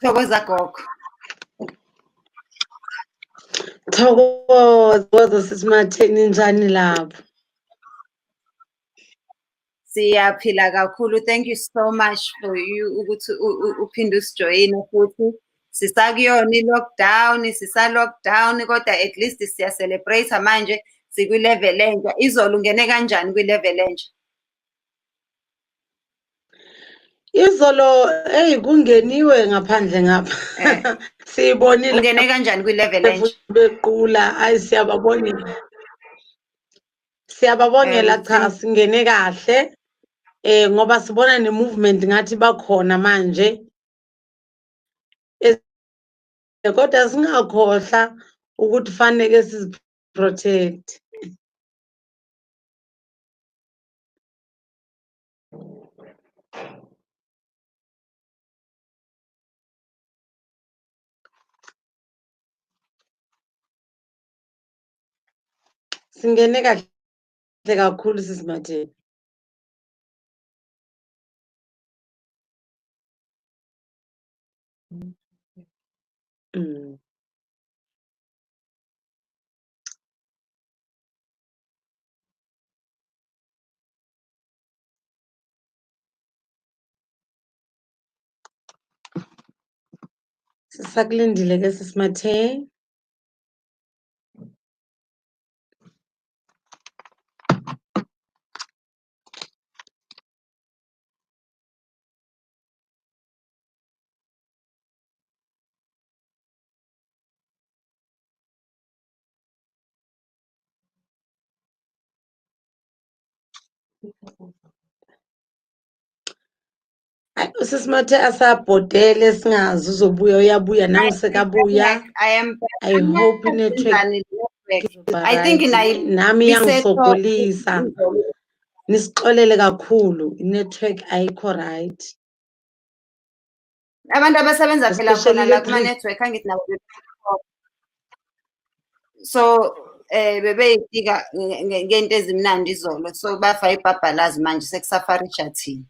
Thokoza gogo. Thokoza sisi Matheni, njani lapho? Siyaphila kakhulu. Thank you so much for you ukuthi uphinde usijoyine futhi. Sisakuyona i-lockdown, sisa-lockdown kodwa at least siya-celebrate manje sikwi-level entsha. Izolo ungene kanjani kwi-level entsha? Izolo eyi kungeniwe ngaphandle ngapha. Siyibonile. Ungene kanjani kwi-level entsha? Bequla, ayi siyababongela. Siyababongela cha singene kahle. Ngoba sibona ne-movement ngathi bakhona manje. Kodwa singakhohlwa ukuthi faneke siziprotect. Singene kahle kakhulu sisi Matheni. Sisakulindile ke sisi Mathe. Hayi usisi Mathe asabhodele singazi uzobuya uyabuya nangu sekabuya. I am back. I hope i-network I think nayo nami iyangisokolisa. Nisixolele kakhulu i-network ayikho right. Abantu abasebenza phela khona la kuma-network angithi nabo so bebeyitika ngento ezimnandi izolo so bafa ibhabhalazi manje sekusafarisha thina.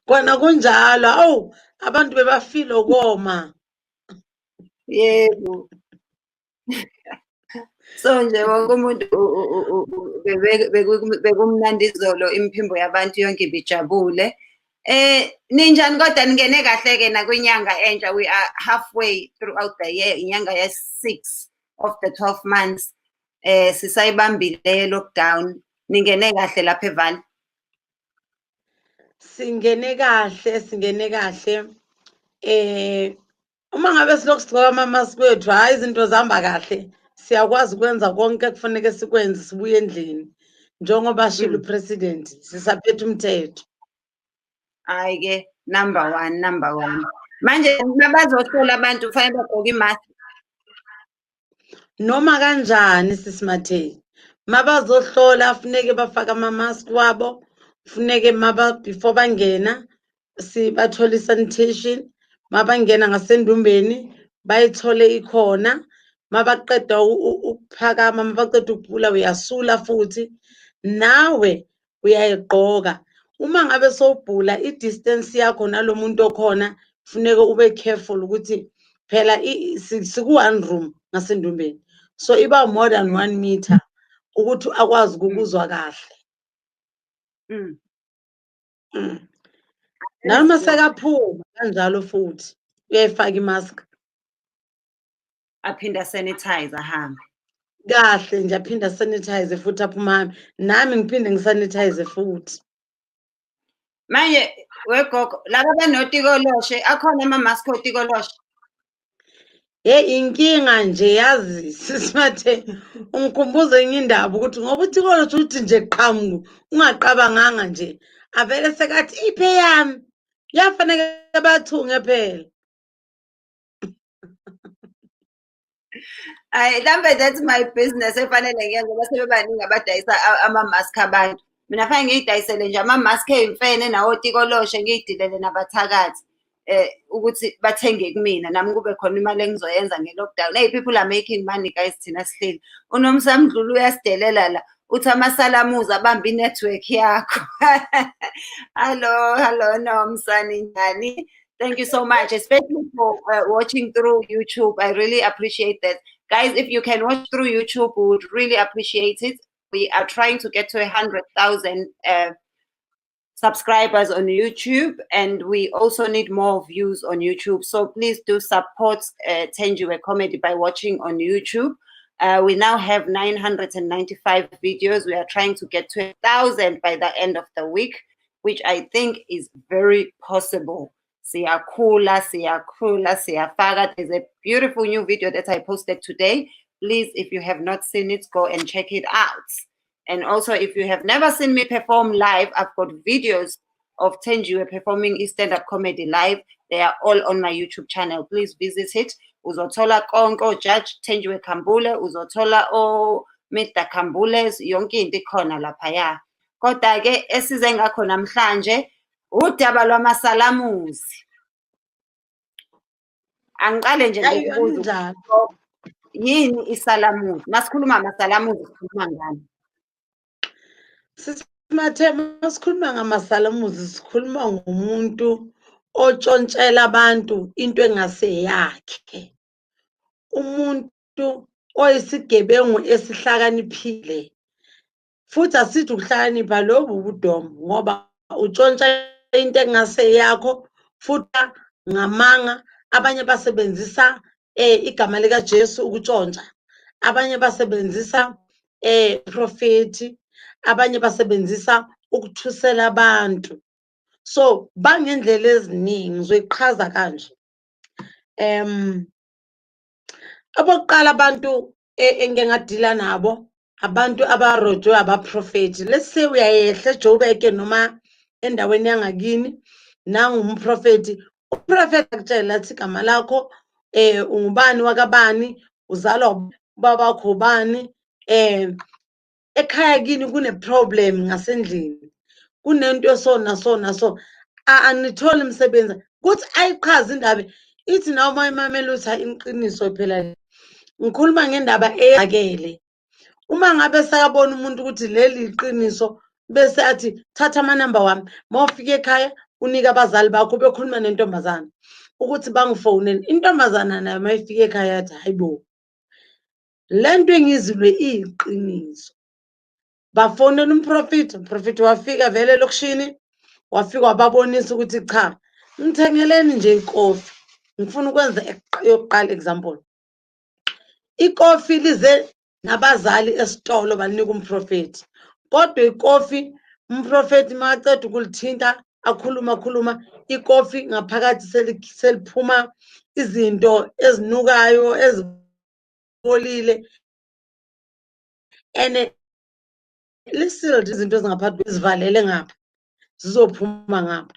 Kona kunjalo, awu abantu bebafile ukoma. Yebo. So nje wonke umuntu bekumnandi izolo, imiphimbo yabantu yonke ibijabule. Ninjani kodwa ningene kahle-ke nakwinyanga entsha. We are halfway throughout the year, inyanga ye-6 of the 12 months. Sisayibambile lockdown. Ningene kahle lapha eVaal? Singene kahle, singene kahle. Uma ngabe silokhu sigcoka ama-mask wethu, hhayi izinto zihamba kahle. Siyakwazi ukwenza konke kufanele sikwenze sibuye endlini. Njengoba shilo uPresident, sisaphethe umthetho. Hhayi ke, number one, number one. Manje mabazohlola abantu kufanele bagqoke imask. Noma kanjani sisi Mathe, mabazohlola funeke bafake ama-mask wabo, funeke maba before bangena sibathole i-sanitation, mabangena ngasendumbeni bayithole ikhona, mabaqeda ukuphakama, mabaqeda ukubhula uyasula futhi nawe uyayigqoka. Uma ngabe sowubhula i-distance yakho nalo muntu okhona funeke ube careful ukuthi phela siku-one room ngasendumbeni, so iba more than 1 meter ukuthi akwazi ukukuzwa kahle. Noma sekaphuma kanjalo futhi uyayifaka imask, aphinda sanitize ahambe kahle nje, aphinda sanitize futhi aphuma ahambe, nami ngiphinde ngisanitize futhi. Manje wegogo laba banotikoloshe akhona ama-mask otikoloshe? Hey, inkinga nje yazi sisi Mathe, ungikhumbuza enye indaba ukuthi ngoba utikoloshe uthi nje qhamuku ungaqabanganga nje avele sekathi iphe yami, kuyafanele bathunge phela. Hayi, mhlambe that's my business efanele ngiyenze ngoba sebebaningi abadayisa ama-mask abantu. Mina fanele ngiyidayisele nje ama-mask ey'mfene nawotikoloshe, ngiyidilele nabathakathi ukuthi bathenge kumina, nami kube khona imali engizoyenza nge-lockdown. Hey, people are making money guys, thina sihleli. UNomsa Mdluli uyasidelela la. Uthi amasalamuzi abambe i-network yakho. Hello, hello Nomsa, ninjani? Thank you so much, especially for watching through YouTube. I really appreciate that. Guys, if you can watch through YouTube, we would really appreciate it. We are trying to get to 100,000 subscribers on YouTube, and we also need more views on YouTube. So please do support Thenjiwe Comedy by watching on YouTube. We now have 995 videos. We are trying to get to 1,000 by the end of the week, which I think is very possible. Siyakhula, siyakhula, siyafaka. There's a beautiful new video that I posted today. Please, if you have not seen it, go and check it out. And also, if you have never seen me perform live, I've got videos of Thenjiwe performing stand-up comedy live. They are all on my YouTube channel. Please visit it. Uzothola konke o-Judge Thenjiwe Khambule, uzothola o-Mr. Khambules, yonke into ikhona laphaya. Kodwa-ke esize ngakho namhlanje udaba lwamasalamuzi. Angiqale nje Hayi, ngokubuza kanjalo. Yini isalamuzi? Masikhuluma amasalamuzi, sikhuluma ngani? Sisi Mathe, masikhuluma ngamasalamuzi, sikhuluma ngomuntu otshontshela abantu into engaseyakhe. Umuntu oyisigebengu esihlakaniphile. Futhi asithi ukuhlakanipha, lobu ubudomu, ngoba utshontsha into engaseyakho futhi ngamanga. Abanye basebenzisa igama likaJesu ukutshontsha. Abanye basebenzisa prophet, abanye basebenzisa ukuthusela abantu. So bangendlela eziningi, ngizoyiqhaza kanje. Abokuqala abantu engike nga-deal-a nabo, abantu abarojwe abaprofethi. Let's say uyayehla eJoburg noma endaweni yangakini, nangu umprofethi. Umprofethi akutshela athi igama lakho ungubani wakabani, uzalwa ubaba wakho ubani, ekhaya kini kune-problem ngasendlini, kunento eso naso naso, anitholi imisebenzi. Kuthi ayichaze indaba, ithi nawe uma imamela uthi, "Hayi, iqiniso phela le." Ngikhuluma ngendaba eyakele. Uma ngabe sekabona umuntu ukuthi leli iqiniso, bese athi, "Thatha amanamba wami, uma ufika ekhaya unike abazali bakho," bekhuluma nentombazana ukuthi bangifonele. Intombazana nayo uma ifika ekhaya yathi, "Hayi bo, le nto engiyizwile iyiqiniso." Bafonela umprofethi, umprofethi wafika vele elokishini, wafika wababonisa ukuthi cha, ngithengeleni nje ikofi. Ngifuna ukwenza eyokuqala example. Ikofi lize nabazali esitolo, balinika umprofethi. Kodwa ikofi, umprofethi makaceda ukulithinta, akhuluma akhuluma, ikofi ngaphakathi seliphuma izinto ezinukayo ezibolile and li-sealed, izinto ezingaphakathi zivalele ngapha, zizophuma ngapha.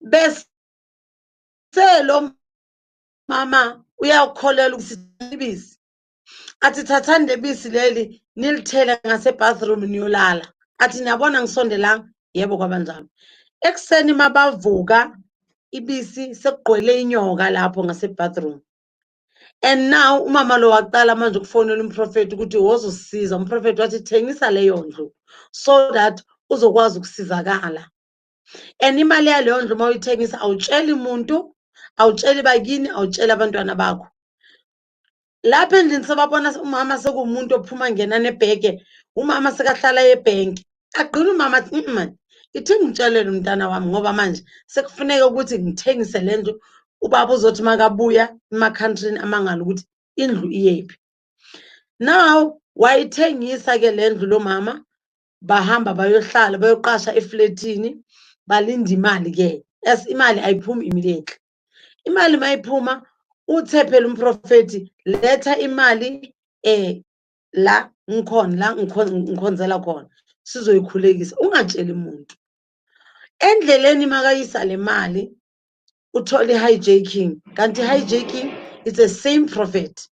Bese lo mama uyakholelwa ukuthi ibisi, athi, "Thathani lebisi leli nilithele ngase-bathroom, niyolala." Athi, "Niyabona ngisondelanga." Yebo, kwabanjalo. Ekuseni mabavuka, ibisi sekugcwele inyoka lapho ngase-bathroom. And now umama lo waqala manje ukufonela umprofethi ukuthi wozosisiza. Umprofethi wathi, "Thengisa leyo ndlu so that uzokwazi ukusizakala. And imali yaleyo ndlu uma uyithengisa, awutsheli muntu, awutsheli bakini, awutsheli abantwana bakho." Lapha endlini sebabona umama sekuwumuntu ophuma ngena nebheke, umama sekahlala ebhenki. Agqina umama athi, Man, ithi ngitshelele umntana wami, ngoba manje sekufuneka ukuthi ngithengise le ndlu. Ubaba uzothi makabuya ema-country-ni amangala ukuthi indlu iyephi." Now wayithengisa-ke le ndlu lo mama, bahamba bayohlala, bayoqasha efletini, balinda imali-ke. As imali ayiphumi immediately. Imali mayiphuma, uthe phela umprofethi, "Letha imali la ngikhona, la ngikhonzela khona, sizoyikhulekisa, ungatsheli muntu." Endleleni makayisa le mali, uthole i-hijacking, kanti i-hijacking, it's the same prophet.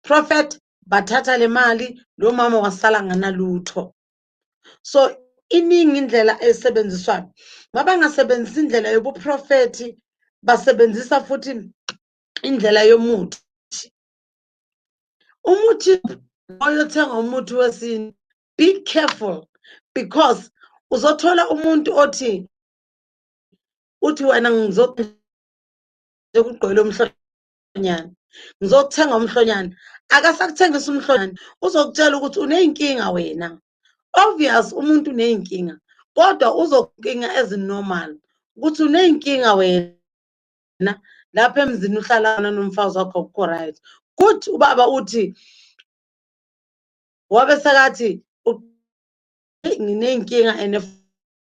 Prophet bathatha le mali, lo mama wasala nganalutho. So iningi indlela esebenziswayo. Mabangasebenzisi indlela yobuprofethi, basebenzisa futhi indlela yomuthi. Umuthi Oyothenga umuthi wesintu, be careful, because uzothola umuntu othi uthi wena ngizokugqwela umhlonyana, ngizokuthenga umhlonyana. Akasakuthengisa umhlonyana, uzokutshela ukuthi uney'nkinga wena. Obvious, umuntu uney'nkinga, kodwa uzokinga ezi-normal ukuthi uney'nkinga wena lapha emzini uhlala khona nomfazi wakho, akukho right. Kuthi ubaba uthi wabe sekathi nginey'nkinga and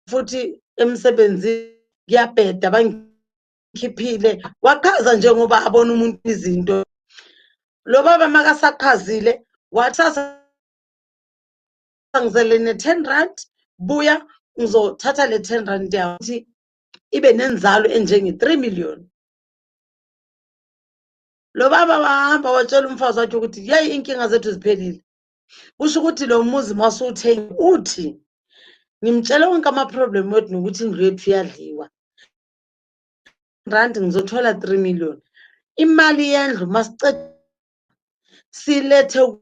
futhi emsebenzini kuyabheda, bangikhiphile. Waqhaza njengoba abona umuntu izinto. Lo baba makasaqhazile wathatha, ngizele ne-10 rand, buya ngizothatha le 10 rand yakho ukuthi ibe nenzalo enjenge-3 million. Lo baba wahamba watshela umfazi wakhe ukuthi yeyi, inkinga zethu ziphelile. Kusho ukuthi lo muzi masuwuthenga, uthi ngimtshele wonke ama-problem wethu nokuthi indlu yethu iyadliwa rand, ngizothola 3 million imali yendlu. Masiceda silethe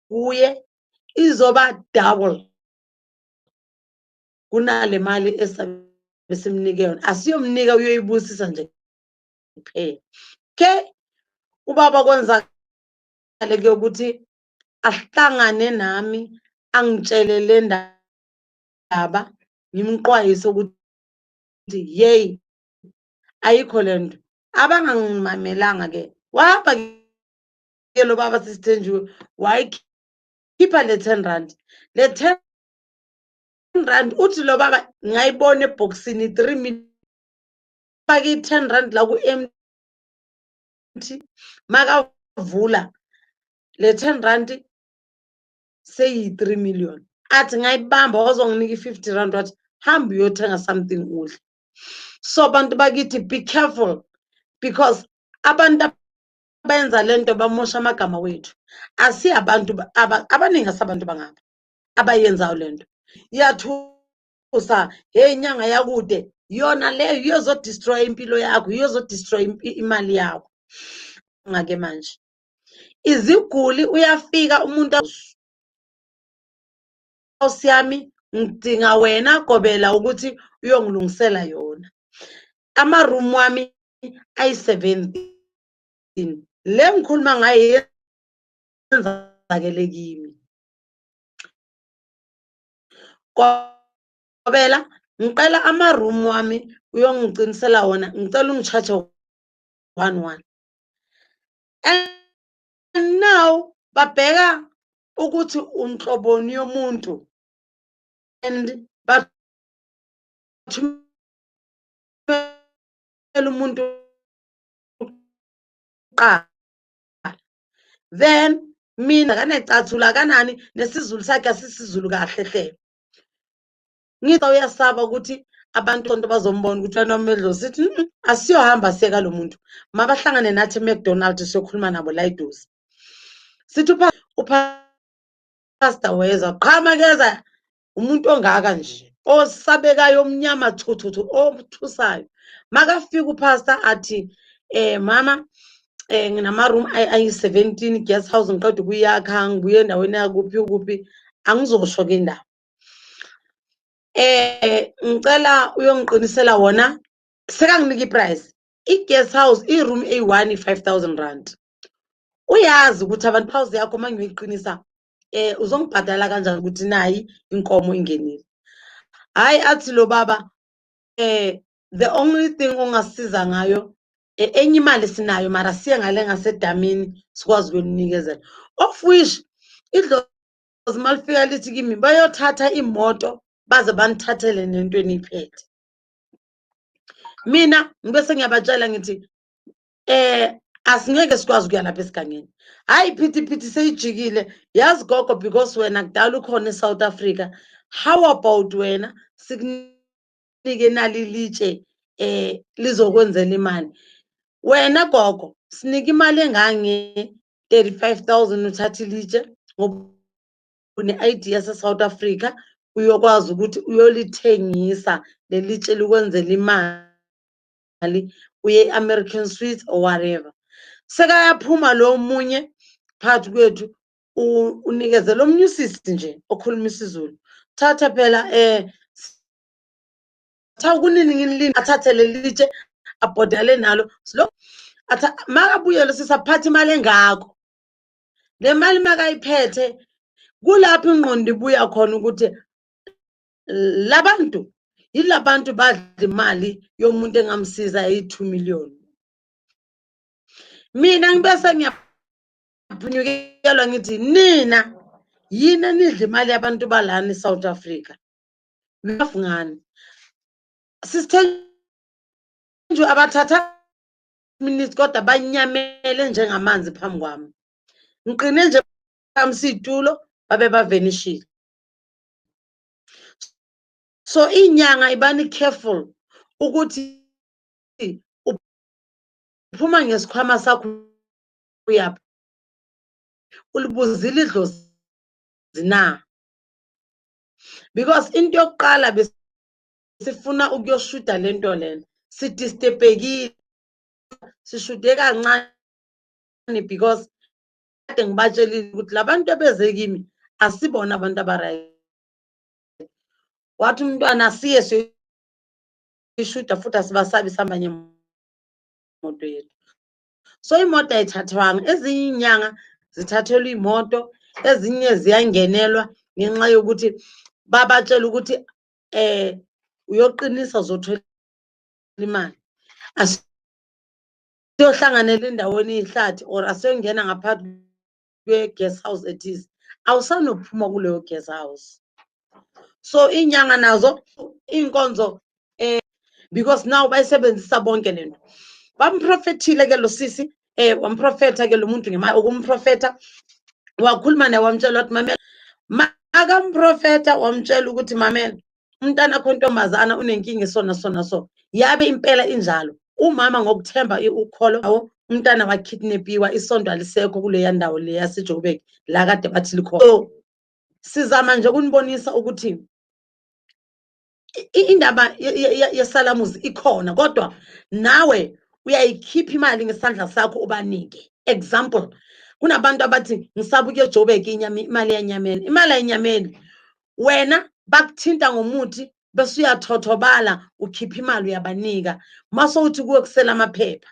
kuye, izoba double kunale mali esabe simnike yona. Asiyomnika, uyoyibusisa nje kuphela. Ke ubaba kwenzakale ke ukuthi ahlangane nami, angitshele le ndaba, ngimqwayise ukuthi yeyi, ayikho le nto. Abangangimamelanga ke, wahamba ke lo baba sisithenjiwe, wayikhipha le 10 rand. Le 10 rand, uthi lo baba ngayibona ebhokisini 3 million. Fake i-10 rand la ku-empty, makavula le 10 rand seyi-3 million. Athi ngayibamba, wazonginika i-50 rand, wathi hamba uyothenga something udle. So bantu bakithi, be careful, because abantu abayenza lento bamosha amagama wethu. Asiyabantu abaningi, asabantu bangapha abayenzayo lento. Iyathusa, hey, inyanga yakude yona leyo iyozodestroy impilo yakho, iyozodestroy imali yakho. Ngake manje iziguli, uyafika umuntu, "Nkosi yami, ngidinga wena gobela ukuthi uyongilungisela yona. Ama-room wami ayi-17 le ngikhuluma ngayo yenzakele kimi. Gobela, ngicela ama-room wami uyongicinisela wona, ngicela ungi-charge one one." And now babheka ukuthi unhloboni yomuntu and bathumela umuntu kuqala. Then mina kanecathulo akanani nesiZulu sakhe, asisiZulu kahle hle. Ngithi uyasaba ukuthi abantu sonto bazombona ukuthi wena umedlo. Sithi, asiyohamba siye kalo muntu, mabahlangane nathi eMcDonald, siyokhuluma nabo la eduze." Sithi uPastor weza, qhamakeza umuntu ongaka nje, osabekayo, omnyama thuthuthu, othusayo. Makafika uPastor athi, mama, nginama-room ayi-17, guest house ngiqeda ukuyakha, ngibuye endaweni yakuphi kuphi, angizosho ke indawo. Ngicela uyongiqinisela wona." Sekanginika i-price, i-guest house, i-room eyi-1 i-5000 rand. Uyazi ukuthi abantu house yakho uma ngiyoyiqinisa, uzongibhadala kanjani ukuthi nayi inkomo ingenile? Hayi, athi lo baba, the only thing ongasisiza ngayo, enye imali sinayo, mara siye ngale ngasedamini sikwazi ukuyonikezela. Of which idlozi malifika lithi kimi bayothatha imoto, baze banithathele nento eniyiphethe. Mina ngibe sengiyabatshela, ngithi asingeke sikwazi ukuya lapha esigangeni. Hayi, phithi phithi seyijikile, yazi gogo, because wena kudala ukhona eSouth Africa, how about wena sikunike nali litshe lizokwenzela imali? Wena gogo, sinike imali engange 35,000, uthathe ilitshe ngoba une-ID yase-South Africa, uyokwazi ukuthi uyolithengisa leli tshe likwenzela imali, uye e-American Suites or whatever. Sekayaphuma lo munye phakathi kwethu. Unikezela omunye usisi nje okhuluma isiZulu, thatha phela, tha kunini nginilinda, athathe leli litshe abhodele nalo lo, makabuyele sisaphatha imali engako. Le mali makayiphethe, kulapho ingqondo ibuya khona ukuthi labantu yilabantu badla imali yomuntu engamsiza eyi-2 million. Mina ngibese ngiyaphunyukelwa, ngithi nina yini enidla imali yabantu balana e-South Africa? Ngani sisithenjwe abathatha minutes, kodwa banyamele njengamanzi phambi kwami. Ngiqine nje isitulo, babe bavenishile. So inyanga ibani careful ukuthi uphuma ngesikhwama sakho uyaphi, ulibuzile idlozi na? Because into yokuqala besifuna ukuyoshuda lento lena, sidisturbekile, sishude kancane because kade ngibatshelile ukuthi labantu ebeze kimi asibona abantu aba-right. Wathi umntwana siye siyoyishuda futhi, asibasabi, sihamba ngemoto yethu. So imoto ayithathwanga. Ezinye iy'nyanga zithathelwa iy'moto, ezinye ziyangenelwa ngenxa yokuthi babatshela ukuthi uyoqinisa, uzothola imali, asiyohlanganela endaweni yehlathi or asiyongena ngaphakathi kwe-guest house ethize, awusanokuphuma kuleyo guest house. So iy'nyanga nazo iy'nkonzo, because now bayisebenzisa bonke lento. Bamprofethile ke lo sisi, wamprofetha ke lo muntu ngemali. Ukumprofetha wakhuluma naye, wamtshela wathi, "Mamela." Makamprofetha wamtshela ukuthi, "Mamela, umntana akho ntombazana unenkinga esona sona." So yabe impela injalo. Umama ngokuthemba ukholo awo, umntana wakidnapiwa, isonto alisekho kuleya ndawo le yaseJoburg la kade bathi likhona. So sizama nje ukunibonisa ukuthi indaba yesalamuzi ikhona, kodwa nawe uyayikhipha imali ngesandla sakho ubanike. Example, kunabantu abathi ngisaba ukuya eJoburg, imali iyanyamela. Imali ayinyameli. Wena bakuthinta ngomuthi, bese uyathothobala, ukhipha imali, uyabanika, mase uthi kuwe kusela amaphepha.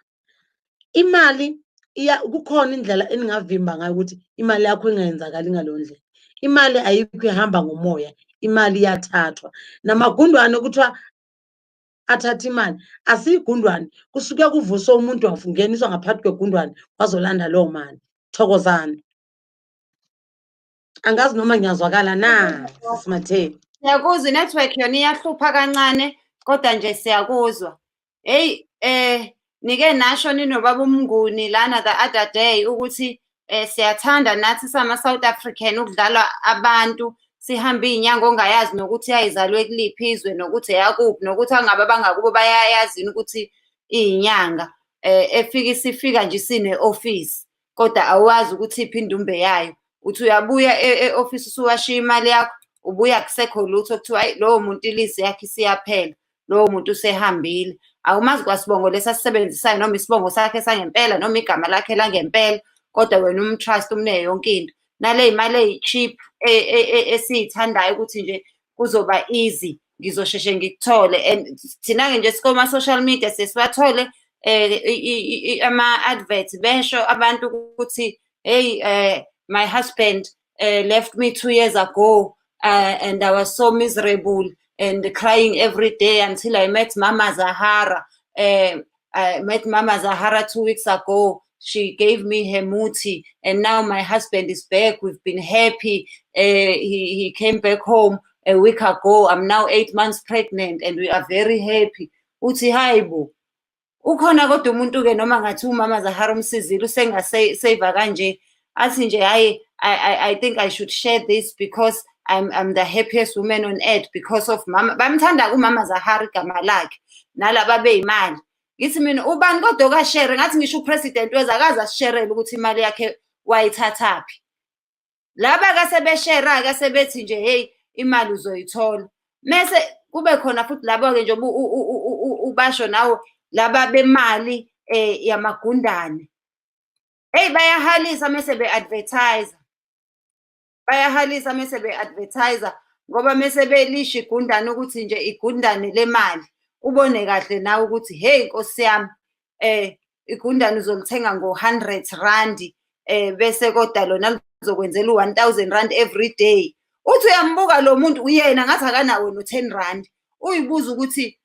Imali iya kukhona indlela eningavimba ngayo ukuthi imali yakho ingayenzakali ngaleyo ndlela. Imali ayikho ihamba ngomoya, imali iyathathwa. Namagundwane kuthiwa athatha imali, asiyigundwane, kusuke kuvuswe umuntu, wangeniswa ngaphakathi kwegundwane, wazolanda leyo mali. Thokozani. Angazi noma ngiyazwakala na, sisimatheni. Siyakuzwa, i-network yona iyahlupha kancane, kodwa nje siyakuzwa. Hey, nike nasho ninobaba uMnguni lana the other day ukuthi siyathanda nathi sama South African ukudlala abantu, sihambe iy'nyanga ongayazi nokuthi yayizalwe kuliphi izwe, nokuthi eyakuphi, nokuthi angabe abangakubo bayayazi ukuthi iyinyanga, efika isifika nje isine-office, kodwa awazi ukuthi iphi indumbe yayo. Uthi uyabuya e-office, usuwashiya imali yakho, ubuya kusekho lutho, kuthiwa hayi, lowo muntu ilisi yakhe isiyaphela, lowo muntu usehambile. Awumazi kwasibongo lesi asisebenzisayo, noma isibongo sakhe sangempela, noma igama lakhe langempela, kodwa wena umtrust, umnike yonke into. Nale y'mali eyi-cheap esiyithandayo ukuthi nje kuzoba easy, ngizosheshe ngikuthole. And thina-ke nje sikoma-social media siye siwathole ama-advert besho abantu ukuthi, "Hey, my husband left me 2 years ago and I was so miserable and crying every day until I met Mama Zahara. I met Mama Zahara 2 weeks ago. She gave me her muti and now my husband is back. We've been happy. He came back home a week ago. I'm now 8 months pregnant and we are very happy." Uthi hayi bo, ukhona kodwa umuntu-ke noma ngathi umama Zahara umsizile, usengaseva kanje, athi nje hayi, I think I should share this because I'm the happiest woman on earth because of mama." Bamthanda umama Zahara igama lakhe nalaba beyimali. Ngithi mina ubani kodwa okashere ngathi ngisho upresident weza akaze asisherele ukuthi imali yakhe wayithathaphi. Laba kasebeshera ke sebethi nje, "Hey, imali uzoyithola." Mese kube khona futhi labo-ke njengoba ubasho nawe, laba bemali yamagundane. Hey, bayahalisa mese be-advertise. Bayahalisa mese be-advertise-a ngoba mese belisho igundane ukuthi nje igundane lemali. Ubone kahle nawe ukuthi hey Nkosi yami, igundane uzolithenga ngo-100 randi, bese kodwa lona lizokwenzela u-1000 rand every day. Uthi uyambuka lo muntu uyena ngathi akanawo no-10 rand. Uyibuza ukuthi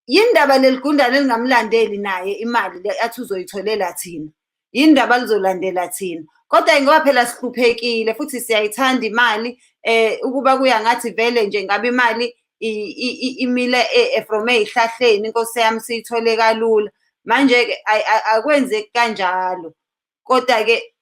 yini ndaba leli gundane lingamlandeli naye imali le athi uzoyitholela thina. Yini ndaba lizolandela thina. Kodwa ngoba phela sihluphekile futhi siyayithanda imali, ukuba kuya ngathi vele nje ngabe imali imile from ey'hlahleni, Nkosi yami, siyithole kalula. Manje-ke akwenzeki kanjalo. Kodwa-ke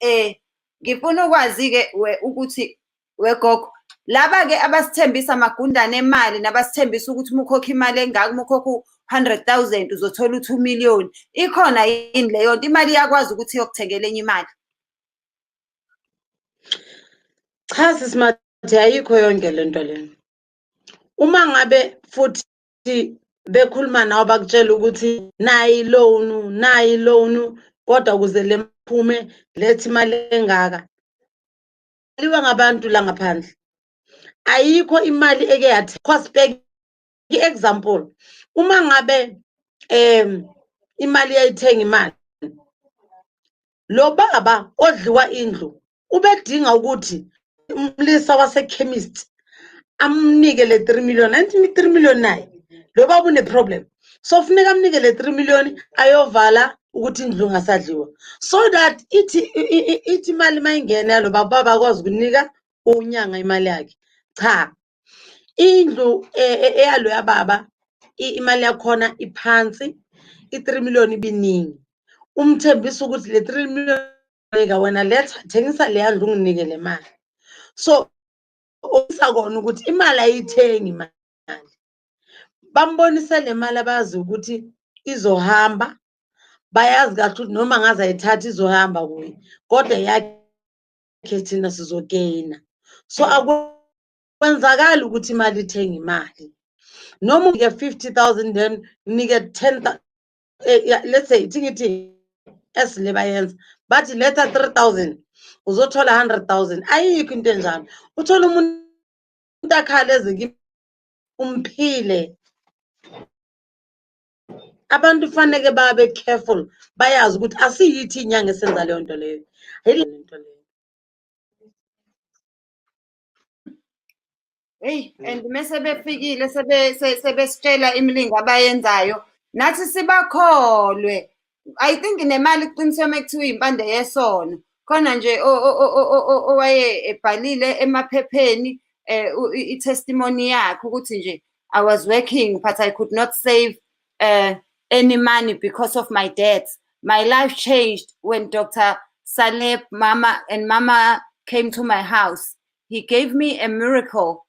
ngifuna ukwazi-ke ukuthi wegogo, laba-ke abasithembisa amagundane emali nabasithembisa ukuthi uma ukhokha imali engaka, uma ukhokha u-100,000 uzothola u-2 million. Ikhona yini leyo nto? Imali iyakwazi ukuthi iyokuthengela enye imali? Cha sisi Mathe, ayikho yonke le nto leyo. Uma ngabe futhi bekhuluma nawe bakutshela ukuthi nayi iloan, nayi iloan, kodwa ukuze le phume lethi imali engaka. Liwa ngabantu la ngaphandle. Ayikho imali eke yathi cause example, uma ngabe imali yayithenga imali, lo baba odliwa indlu ubedinga ukuthi umlisa wase-chemist amnike le 3 million. Angithi 3 million naye lo baba une-problem, so funeka amnike le 3 million ayovala ukuthi indlu ingasadliwa, so that ithi imali mayingena yalo baba bakwazi ukunika unyanga imali yakhe. Cha, indlu eyaloya baba imali yakhona iphansi, i-3 million ibiningi. Umthembisa ukuthi le 3 million nika wena, letha thengisa leya ndlu unginike le mali. So kona ukuthi imali ayithengi imali. Bambonise le mali abazi ukuthi izohamba, bayazi kahle ukuthi noma ngaze ayithatha izohamba kuye, kodwa yakhe thina sizogeyina. So akwenzakali ukuthi imali ithenga imali. Noma unike 50,000 then unike 10, let's say ithi ngithi esile bayenza bathi letha 3,000 uzothola 100,000. Ayikho into enjalo. Uthola umuntu akhala eze kimi umphile. Abantu faneke babe careful, bayazi ukuthi asiyithi inyanga esenza leyo nto leyo. Ayile nto leyo. Hey, and mese befikile sebesitshela imilingo abayenzayo, nathi sibakholwe. I think nemali kuqiniswe uma kuthiwa impande yesono. Khona nje owaye ebhalile emaphepheni i-testimony yakhe ukuthi nje I was working but I could not save any money because of my debts. My life changed when Dr. Saleb Mama and Mama came to my house. He gave me a miracle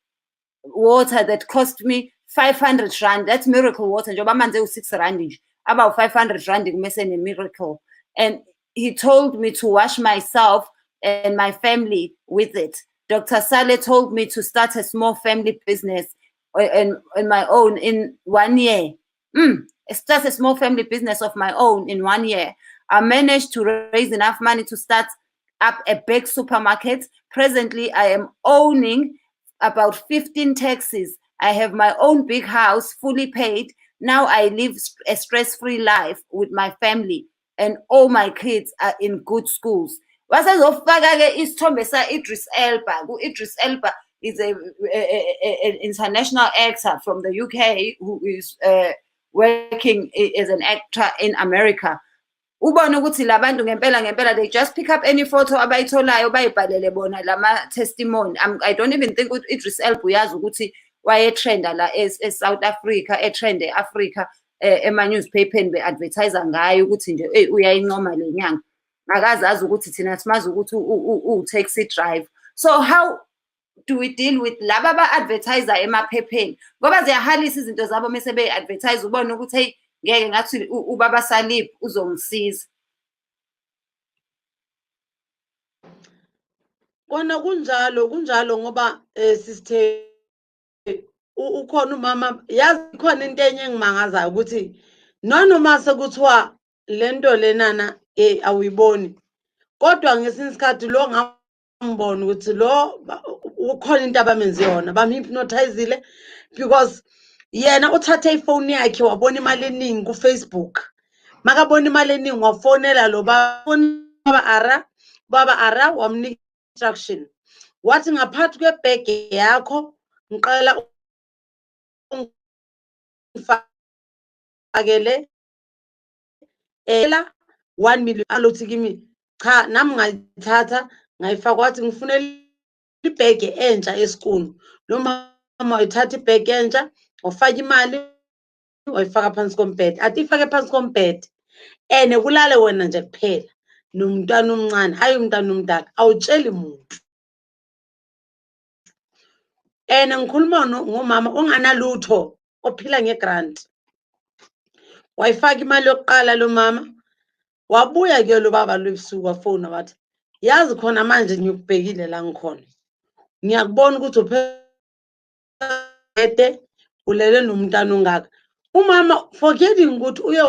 water that cost me 500 rand. That's miracle water. Njengoba amanzi ewu-6 rand nje, about 500 rand kumese ne-miracle. And he told me to wash myself and my family with it. Dr. Saleh told me to start a small family business and my own in 1 year. Start a small family business of my own in 1 year. I managed to raise enough money to start up a big supermarket. Presently, I am owning about 15 taxis. I have my own big house, fully paid. Now I live a stress-free life with my family, and all my kids are in good schools. Wasezofaka-ke isithombe sa-Idris Elba. Ku-Idris Elba is an international actor from the UK who is working as an actor in America. Ubone ukuthi labantu ngempela ngempela they just pick up any photo abayitholayo bayibhalele bona lama testimony. I don't even think ukuthi Idris Elba uyazi ukuthi wayetrenda la e-South Africa, etrend e-Africa, ema-newspaperni be-advertise ngayo ukuthi nje hey uyayincoma le nyanga. Akazi azi ukuthi thina simazi ukuthi u-taxi driver. So how do we deal with laba aba-advertise emaphepheni? Ngoba ziyahalisa izinto zabo mese be-advertise, ubone ukuthi hey ngeke ngathi ubaba Salib uzongisiza. Kona kunjalo, kunjalo ngoba sisithe ukhona umama, yazi khona into enye engimangazayo ukuthi noma sekuthiwa lento lenana awuyiboni, kodwa ngesinye isikhathi lo Bambona ukuthi lo ukhona into abamenze yona, bamhypnotizile, because yena uthathe ifoni yakhe, wabona imali eningi ku-Facebook. Makabona imali eningi, wafonela lo baba ara, baba ara wamnika instruction, wathi ngaphakathi kwebhege yakho ngiqala ungifakele ela 1 million. Alothi kimi, cha, nami ngayithatha, ngayifaka. Wathi ngifunela ibhege entsha esikulu. Lo mama wayithatha ibhege entsha, wafaka imali, wayifaka phansi kombhede. Athi ifake phansi kombhede and kulale wena nje kuphela nomntwana omncane, hayi, umntwana omdala, awutsheli muntu. And ngikhuluma ngomama onganalutho, ophila ngegrant. Wayifaka imali yokuqala lo mama. Wabuya-ke lo baba lo ebusuku, wafona, wathi, yazi khona manje ngikubhekile la ngikhona, ngiyakubona ukuthi uphethe ulele nomntana ongaka. Umama, forgetting ukuthi uye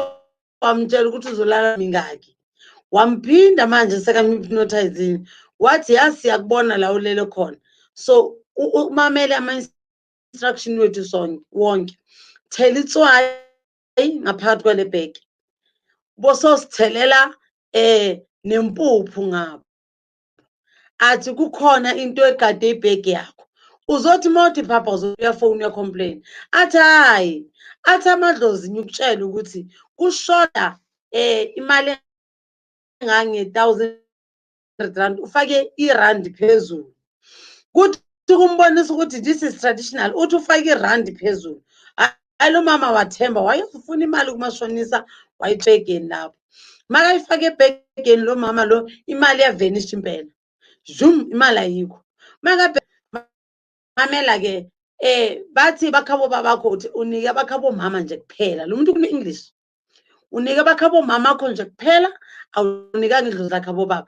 wamtshela ukuthi uzolala mingaki, wamphinda manje sekamhypnotizini, wathi, yazi, siyakubona la ulele khona, so umamele ama-instruction wethu sonke wonke. Thela itswayi ngaphakathi kwale bhegi, bososithelela nempuphu ngapho. Athi kukhona into egade ibhegi yakho, uzothi mawuthi phapha uyafona, uyacomplain. Athi hayi, athi amadlozi ngikutshela ukuthi kushoda imali engange-1000 rand, ufake irandi phezulu. Kuthi kumbonisa ukuthi this is traditional, uthi ufake irandi phezulu. Hayi, lo mama wathemba, wayefuna imali kumashonisa, wayibhegeni lapho. Makayifake ebhegeni lo mama lo, imali yavanish impela, zoom, imali ayikho. Mamela-ke, bathi bakhabo babakho, uthi unike abakhabo mama nje kuphela. Lo muntu kune-English, unike abakhabo mamakho nje kuphela, awunikanga idlozi lakhe abobaba.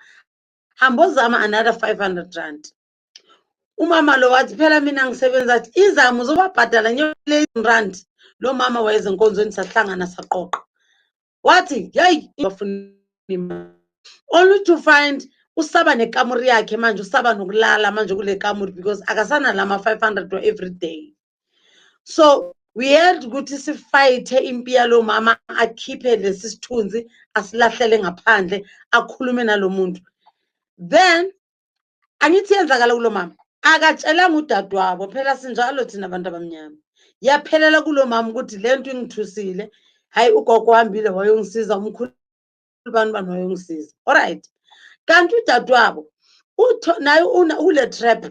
Hamba ozama another R500. Umama lo wathi, phela mina ngisebenza. Athi izama, uzobabhadala rand. Lo mama wayeze enkonzweni, sahlangana, saqoqa. Wathi yeyi, bafuna imali, only to find usaba nekamuri yakhe manje, usaba nokulala manje kule kamuri because akasanala ama-500 every day. So we had ukuthi sifayithe impi yalo mama, akhiphe lesi sithunzi, asilahlele ngaphandle, akhulume nalo muntu. Then angithi yenzakala kulo mama, akatshelanga udadewabo. Phela sinjalo thina abantu abamnyama. Yaphelela kulo mama ukuthi le nto ingithusile. Hayi, ugogo uhambile wayongisiza, umkhulu bani bani wayongisiza, alright. Kanti udadewabo naye ule trap,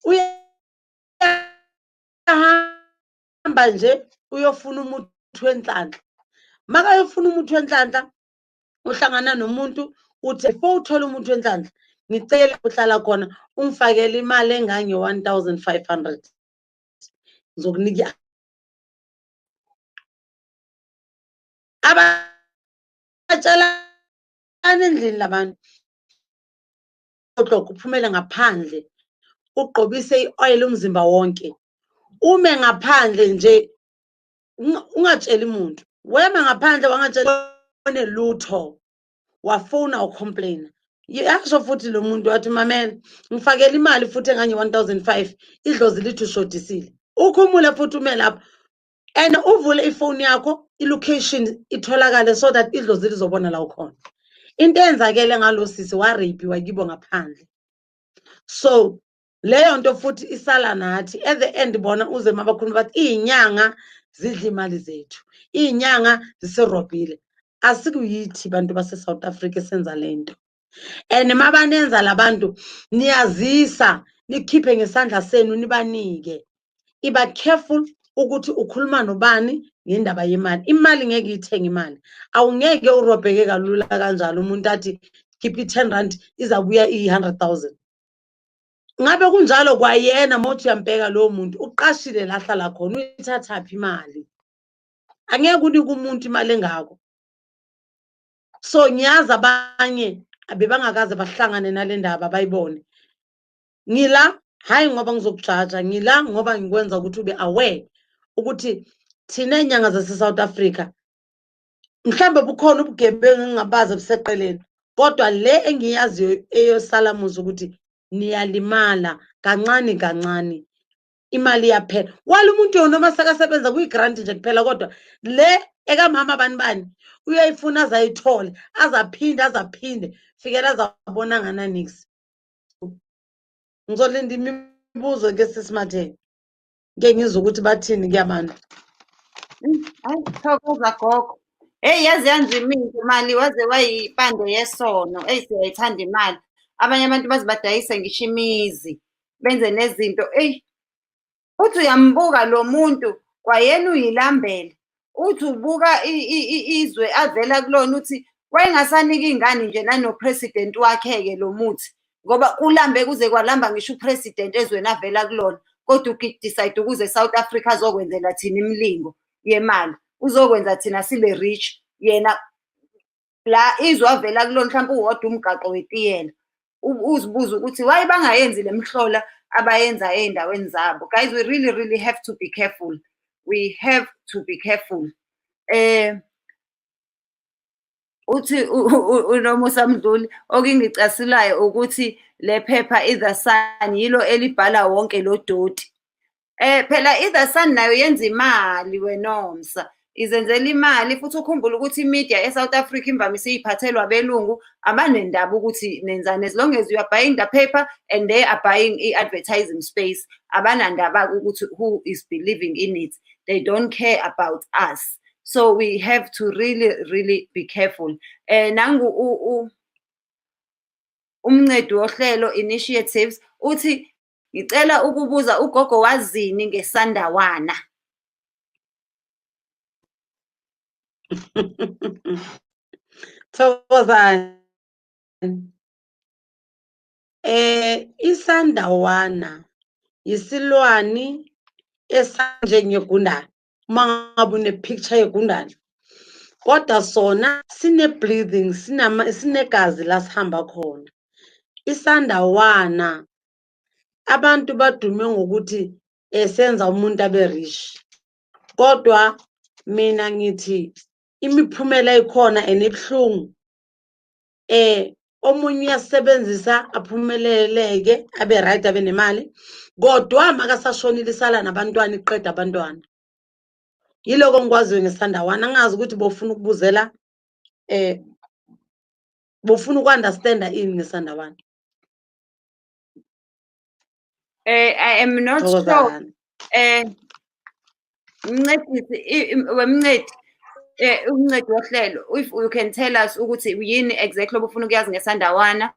uyahamba nje uyofuna umuthi wenhlanhla. Makayofuna umuthi wenhlanhla, uhlangana nomuntu, uthi before uthole umuthi wenhlanhla, ngicela uhlala khona ungifakele imali engange-1500, ngizokunika. Abatshelana endlini labantu, uphumele ngaphandle, ugqobise i-oil umzimba wonke, ume ngaphandle nje, ungatsheli muntu. Wema ngaphandle, wangatshela lutho, wafona, ucomplaina. Yasho futhi lo muntu, wathi, mamela, ngifakele imali futhi engange-1005, idlozi lithi ushodisile. Ukhumule futhi, ume lapho and uvule ifoni yakho, i-location itholakale so that idlozi lizobona la ukhona. Into eyenzakele ngalo sisi, warapiwa kibo ngaphandle. So leyo nto futhi isala nathi. At the end bona uze mabakhuluma, bathi iy'nyanga zidla imali zethu, iy'nyanga zisirobhile. Asikuyithi bantu base-South Africa esenza le nto. And mabanenza labantu, niyazisa, nikhiphe ngesandla senu, nibanike. Iba careful ukuthi ukhuluma nobani ngendaba yemali. Imali ngeke iyithenge imali. Awungeke urobheke kalula kanjalo, umuntu athi khipha i-R10, izabuya iyi-100,000. Ngabe kunjalo kwayena, mawuthi uyambheka lowo muntu, uqashile la ahlala khona, uyithathaphi imali? Angeke unike umuntu imali engako. So ngiyazi abanye abebangakaze bahlangane nale ndaba, bayibone. Ngila hayi ngoba ngizokujaja, ngila ngoba ngikwenza ukuthi ube aware ukuthi thina ey'nyanga zase-South Africa mhlambe bukhona ubugebengu engingabazi obuseqeleni, kodwa le engiyaziyo eyosalamuzi ukuthi Niyalimala kancane kancane, imali iyaphela. Wala umuntu yona noma sekasebenza kwi-grant nje kuphela, kodwa le ekamama bani bani uyayifuna azayithole, azaphinde azaphinde fikela azabona ngananix. Ngizolinda imibuzo ke sisimathe, ngeke ngizwe ukuthi bathini ke abantu. Hayi, thokoza gogo. Hey, yazi yanzima into imali, waze wayipande yesono. Eyi, siyayithanda imali. Abanye abantu baze badayise ngisho imizi, benze nezinto. Eyi, uthi uyambuka lo muntu kwayena uyilambele. Uthi ubuka izwe avela kulona, uthi wayengasaniki iy'ngane nje nano-president wakhe-ke lo muthi, ngoba kulambe kuze kwalamba ngisho u-president ezweni avela kulona, kodwa u-decide ukuze e-South Africa azokwenzela thina imilingo yemali, uzokwenza thina sibe rich. Yena la izwe avela kulona mhlawumbe uwodwa umgaqo wetiyela. Uzibuze ukuthi why bangayenzi le mihlola abayenza ey'ndaweni zabo. Guys, we really really have to be careful. We have to be careful. Uthi uNomusa Mdluli, okungicasulayo ukuthi le phepha i-The Sun yilo elibhala wonke lo doti. Phela i-The Sun nayo yenza imali weNomsa, izenzela imali. Futhi ukhumbule ukuthi i-media e-South Africa imvamisa iy'phathelwa abelungu, abanendaba ukuthi nenzani, as long as you are buying the paper and they are buying i-advertising space. Abanandaba ukuthi who is believing in it. They don't care about us. So we have to really really be careful. Nangu umncedi wohlelo initiatives uthi, ngicela ukubuza ugogo wazini ngesandawana? Thokozani. Isandawana isilwani esanjengegundane, uma ngabe une-picture yegundane, kodwa sona sine-breathing, sinegazi la sihamba khona. Isandawana abantu badume ngokuthi senza umuntu abe rich, kodwa mina ngithi imiphumela ikhona and ibuhlungu. Omunye uyasebenzisa aphumeleleke abe right abe nemali, kodwa makasashonile isala nabantwana, iqeda abantwana. Yiloko engikwaziyo ngesandawana. Angazi ukuthi bofuna ukubuzela, bofuna uku-understanda ini ngesandawana. I am not sure. Mncedisi wemncedi, umncedi wohlelo, if you can tell us ukuthi yini exactly obufuna ukuyazi ngesandawana,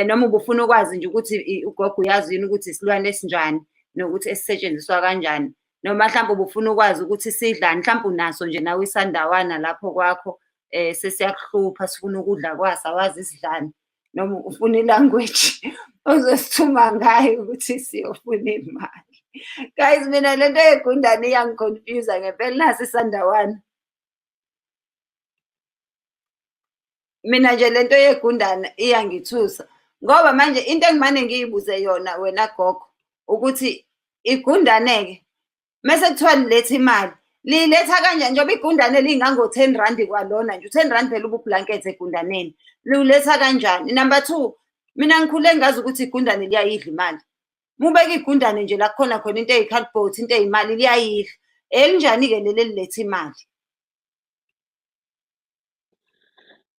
noma ubufuna ukwazi nje ukuthi ugogo uyazi yini ukuthi isilwane esinjani nokuthi esisetshenziswa kanjani, noma mhlawumbe ubufuna ukwazi ukuthi sidlani, mhlawumbe unaso nje nawe isandawana lapho kwakho, sesiyakuhlupha sifuna ukudla kwaso, awazi isidlani, noma ufuna i-language ozosithuma ngayo ukuthi siyofuna imali. Guys, mina lento yegundane iyangi-confuse ngempela. Nasi isandawana. Mina nje lento yegundane iyangithusa, ngoba manje into engimane ngiyibuze yona wena gogo ukuthi igundane-ke mese kuthiwa liletha imali, liyiletha kanjani njengoba igundane lingango-10 rand kwalona nje, u-10 rand phela ubu-blanket egundaneni, liwuletha kanjani? Number 2, mina ngikhule ngazi ukuthi igundane liyayidla imali. Mubeka igundane nje la kukhona khona into eyi-cardboard, into eyimali, liyayidla. Elinjani-ke leli eliletha imali?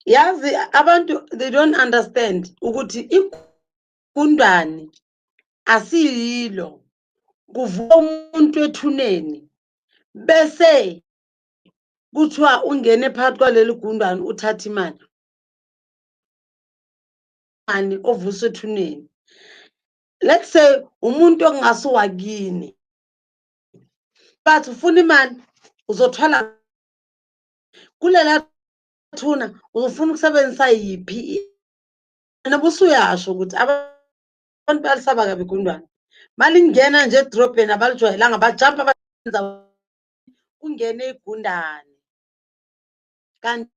Yazi abantu they don't understand ukuthi igundane asiyilo. Kuvuka umuntu ethuneni bese kuthiwa ungene phakathi kwaleli gundane uthatha imali. Mani ovuswa ethuneni. Let's say umuntu ongasuwakini, but ufuna imali, uzothwala kulela thuna, uzofuna ukusebenzisa yiphi? Wena usuyasho ukuthi abantu balisaba kabi igundwane. Malingena nje edrobheni abalijwayelanga, bajampa bayenza kungene igundane. Kanti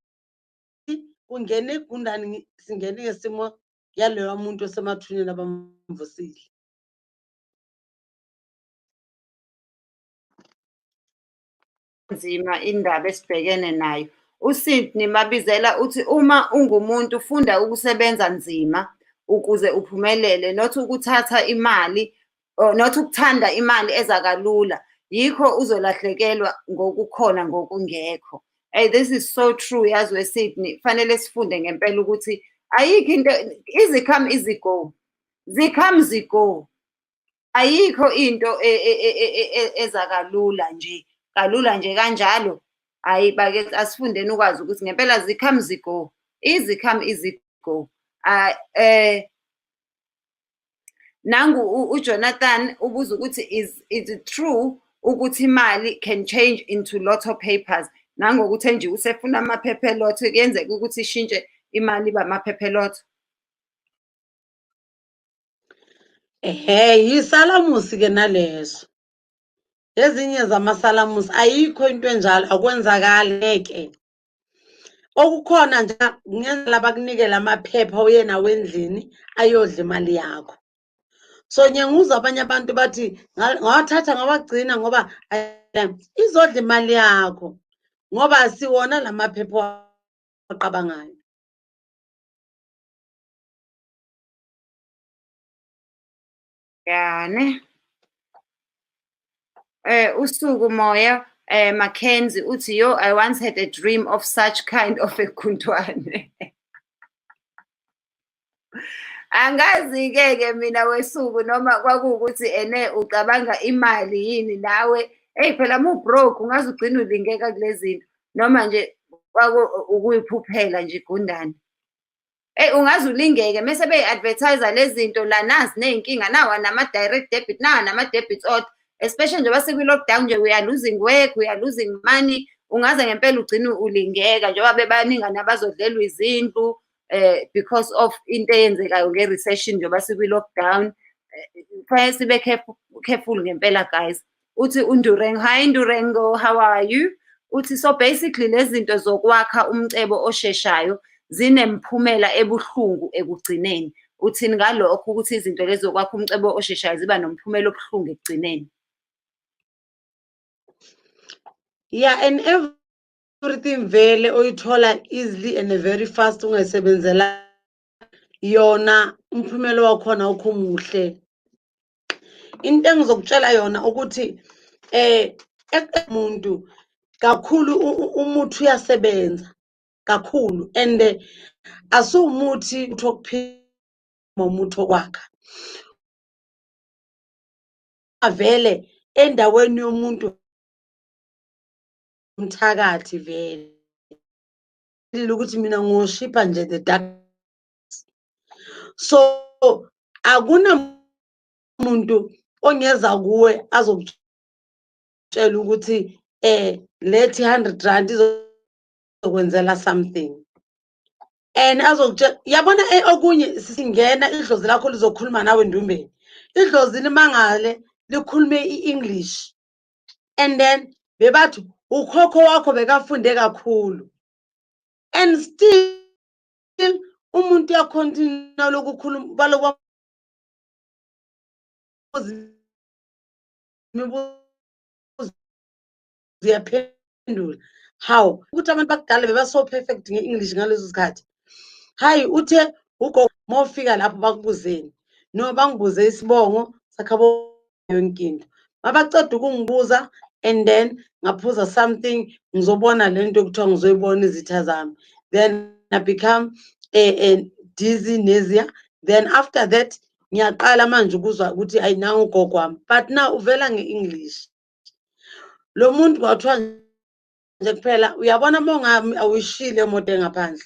kungene igundane, singene ngesimo yaloya muntu osemathuneni abamvusile. Nzima indaba esibhekene nayo. uSydney Mabizela uthi uma ungumuntu funda ukusebenza nzima Ukuze uphumelele, not ukuthatha imali or not ukuthanda imali eza kalula. Yikho uzolahlekelwa ngokukhona ngokungekho. Hey, this is so true, yazi we-Sydney. Fanele sifunde ngempela ukuthi ayikho into easy come, easy go. Zi-come, zi-go. Ayikho into eza kalula nje, kalula nje kanjalo. Hhayi bakithi, asifundeni ukwazi ukuthi ngempela zi-come, zi-go. Easy come, easy go. Nangu uJonathan ubuza ukuthi is it true ukuthi imali can change into lotto papers? Nangokuthi nje usefuna amaphepha elotho, kuyenzeka ukuthi ishintshe imali ibe amaphepha elotho? Ehhe, yisalamusi ke naleso. Ezinye zamasalamusi, ayikho into enjalo, akwenzakali ngeke. Okukhona nje kungenzeka bakunikele amaphepha uye nawo endlini ayodla imali yakho. So ngiyangizwa abanye abantu bathi ngawathatha ngawagcina ngoba izodla imali yakho ngoba asiwona lamaphepha oqabangayo. Yani. Usuku Moya, Mackenzie uthi, yo, I once had a dream of such kind of a gundwane. Angazi-ke ke mina wesuku noma kwakuwukuthi ene ucabanga imali yini nawe. Eyi phela uma u-broke ungaze ugcine ulingeka kule zinto, noma nje ukuyiphuphela nje igundane. Eyi ungaze ulingeke mese beyi-advertise lezi zinto la, nazi ney'nkinga, nawa nama-direct debit, nawa nama-debit order, especially njengoba sikwi-lockdown nje, we are losing work, we are losing money. Ungaze ngempela ugcine ulingeka njengoba bebaningi nabazodlelwa izindlu because of into eyenzekayo nge-recession njengoba sikwi-lockdown. Kufanele sibe careful ngempela, guys. Uthi uNdurengo, hi Ndurengo, how are you? Uthi so basically lezi zinto zokwakha umcebo osheshayo zinemphumela ebuhlungu ekugcineni. Uthini ngalokho ukuthi izinto lezi zokwakha umcebo osheshayo ziba nomphumela obuhlungu ekugcineni? Yeah, and everything vele oyithola easily and very fast ungayisebenzela yona, umphumela wakhona awukho muhle. Into engizokutshela yona ukuthi umuntu kakhulu umuthi uyasebenza kakhulu, and asiwumuthi wokuphila, umuthi wokwakha. Vele endaweni yomuntu umthakathi vele ukuthi mina ngoshipha nje the dark, so akuna muntu ongeza kuwe azokutshela ukuthi lethi 100 rand izokwenzela something, and azokutshela yabona okunye singena idlozi lakho lizokhuluma nawe endumbeni, idlozi limangale likhulume i-English, and then bebathi ukhokho wakho bekafunde kakhulu, and still umuntu uyacontinue lokukhuluma balokhu imibuzo uyaphendula. Hawu, ukuthi abantu bakudala beba so perfect nge-English ngaleso sikhathi. Hayi, uthe ugogo mawufika lapho bakubuzeni, no bangibuze isibongo sakhabo yonke into, mabaceda ukungibuza and then ngaphuza something, ngizobona lento ekuthiwa ngizoyibona izitha zami, then I become a dizzy, nausea. Then after that ngiyaqala manje ukuzwa ukuthi ayi nangu ugogo wami, but now uvela nge-English lo muntu. Kwathiwa nje kuphela uyabona uma ungami awuyishile imoto engaphandle,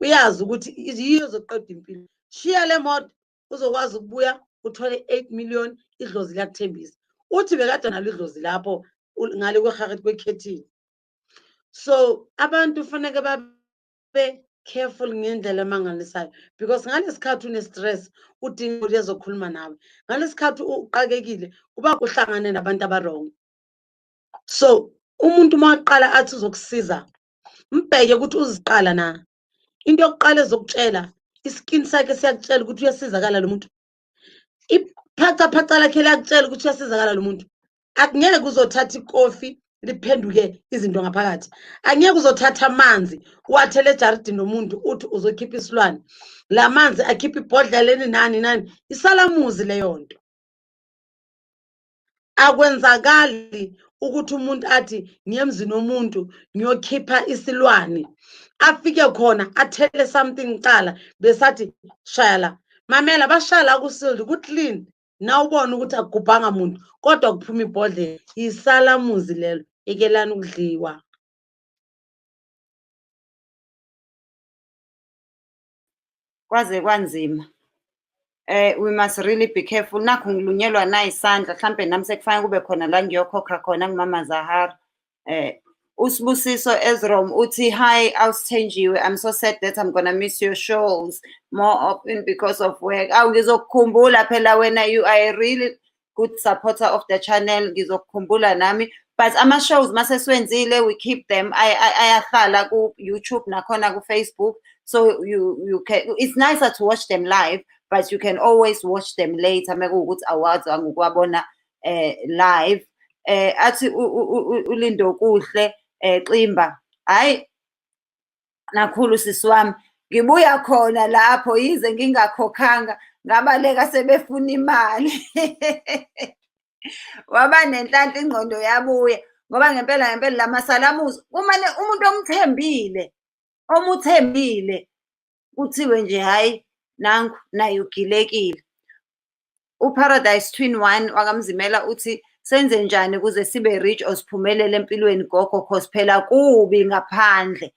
uyazi ukuthi yiyo ezoqeda impilo, shiya le moto uzokwazi ukubuya uthole 8 million, idlozi liyakuthembisa. Uthi bekade nalo idlozi lapho ngale kweharet kwekhethini. So abantu kufanele babe careful ngendlela emangalisayo, because ngalesikhathi une-stress udinga ukuthi ezokhuluma nawe, ngalesikhathi uqakekile kuba kuhlangane nabantu aba-wrong. So umuntu uma aqala athi uzokusiza, mbheke ukuthi uziqala na. Into yokuqala ezokutshela, iskin sakhe siyakutshela ukuthi uyasizakala lo muntu, iphacaphaca lakhe liyakutshela ukuthi uyasizakala lo muntu. Akungeke uzothatha ikofi Liphenduke izinto ngaphakathi. Angeke uzothatha amanzi uwathele ejaridini lomuntu uthi uzokhipha isilwane, la manzi akhipha ibhodlela nani nani, isalamuzi leyo nto. Akwenzakali ukuthi umuntu athi ngiyemzini womuntu ngiyokhipha isilwane, afike khona athele something kuqala, besathi shaya la, mamela, bashaya la ku-sealed, ku-clean, nawubona ukuthi akugubhanga muntu kodwa kuphuma ibhodlela. Isalamuzi lelo, ekelani ukudliwa. Kwaze kwanzima. We must really be careful. Nakhu ngilunyelwa nayisandla, mhlampe nami sekufanele kube khona la ngiyokhokha khona kumama Zahara. USibusiso Ezrom uthi, hi, Awusithenjiwe. I'm so sad that I'm gonna miss your shows more often because of work. Awu, ngizokukhumbula phela wena, you are a really good supporter of the channel. Ngizokukhumbula nami. But ama-shows mase siwenzile, we keep them. Ayahlala ku-YouTube nakhona ku-Facebook. So you can, it's nicer to watch them live, but you can always watch them later mekuwukuthi awazi ukuwabona live. Athi uLindokuhle Ximba, hayi nakhulu sisi wami, ngibuya khona lapho yize ngingakhokhanga, ngabaleka sebefuna imali. Waba nenhlanhla ingqondo yabuya, ngoba ngempela ngempela lamasalamuzi kumane umuntu omthembile, omuthembile kuthiwe nje hayi nangu naye ugilekile. UParadise Twin One wakaMzimela uthi, senze njani ukuze sibe rich or siphumelele empilweni gogo, cause phela kubi ngaphandle,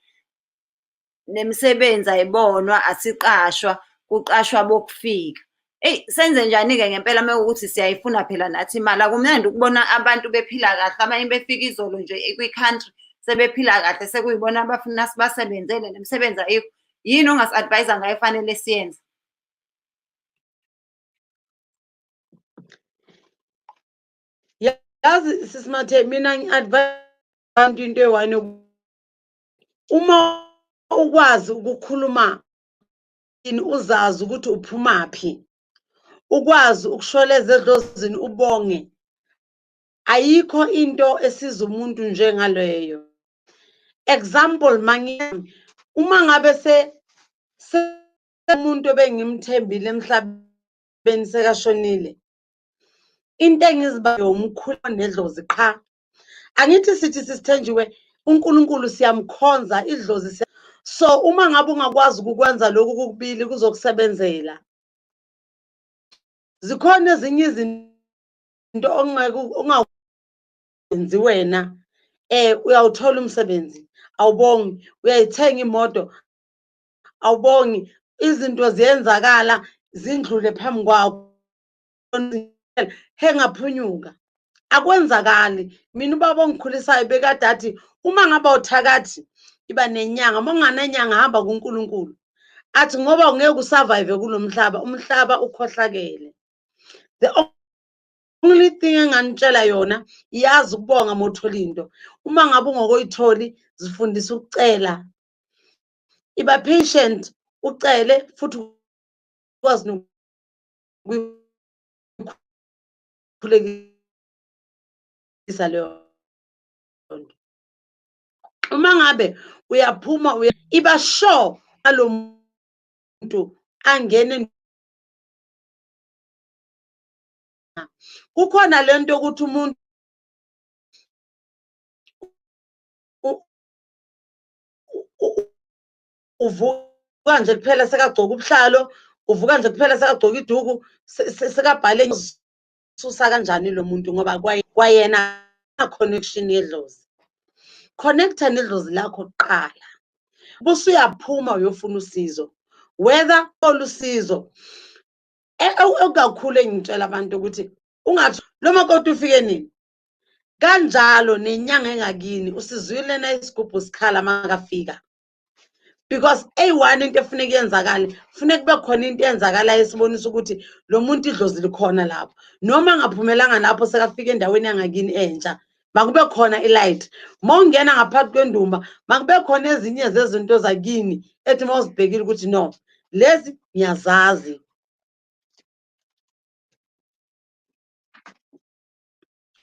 nemisebenzi ayibonwa, asiqashwa, kuqashwa bokufika. Eyi, senze njani-ke ngempela uma kuwukuthi siyayifuna phela nathi imali? Akumnandi ukubona abantu bephila kahle, abanye befika izolo nje kwi-country sebephila kahle, sekuyibona abafuna sibasebenzele, nemisebenzi ayikho. Yini ongasi-advise-a ngayo efanele siyenze? Yazi sisimathe, mina ngi-advise abantu into eyi-one, uma ukwazi ukukhuluma uzazi ukuthi uphumaphi, ukwazi ukusholeza edlozini ubonge, ayikho into esiza umuntu njengaleyo. Example, uma ngabe se umuntu ebengimthembile emhlabeni sekashonile, into engizibayo umkhulu nedlozi qha. Angithi sithi sisithenjiwe uNkulunkulu siyamkhonza, idlozi. So uma ngabe ungakwazi ukukwenza lokhu kokubili kuzokusebenzela. Zikhona ezinye izinto ongawenzi wena, uyawuthola umsebenzi, awubongi, uyayithenga imoto, awubongi, izinto ziyenzakala zindlule phambi kwakho, he ngaphunyuka. Akwenzakali. Mina ubaba ongikhulisayo bekade athi uma ngabe uthakathi iba nenyanga, uma unganenyanga hamba kuNkulunkulu. Athi ngoba ungeke usurvive kulo mhlaba, umhlaba ukhohlakele. The only thing enganitshela yona, yazi ukubonga uma uthola into. Uma ngabe ungokoyitholi, zifundise ukucela. Iba patient, ucele futhi ukwazi nokuyikhulekisa leyo nto. Uma ngabe uyaphuma, iba sure alo muntu angene. Kukhona lento yokuthi umuntu uvuka nje kuphela sekagcoka ubuhlalo, uvuka nje kuphela sekagcoka iduku, sekabhale susa kanjani lo muntu, ngoba kwayena connection yedlozi. Connecta nedlozi lakho kuqala, bese uyaphuma uyofuna usizo, whether olusizo ekakhulu. Engitshela abantu ukuthi ungathi lo makoti ufike nini, kanjalo nenyanga engakini usizwile na isigubhu sikhala makafika, because eyi-one into efuneka yenzakale, funeka kube khona into eyenzakalayo esibonisa ukuthi lo muntu idlozi likhona lapho, noma angaphumelanga lapho sekafika endaweni yangakini entsha, makube khona i-light. Uma ungena ngaphakathi kwendumba, makube khona ezinye zezinto zakini ethi uma uzibhekile ukuthi no, lezi ngiyazazi.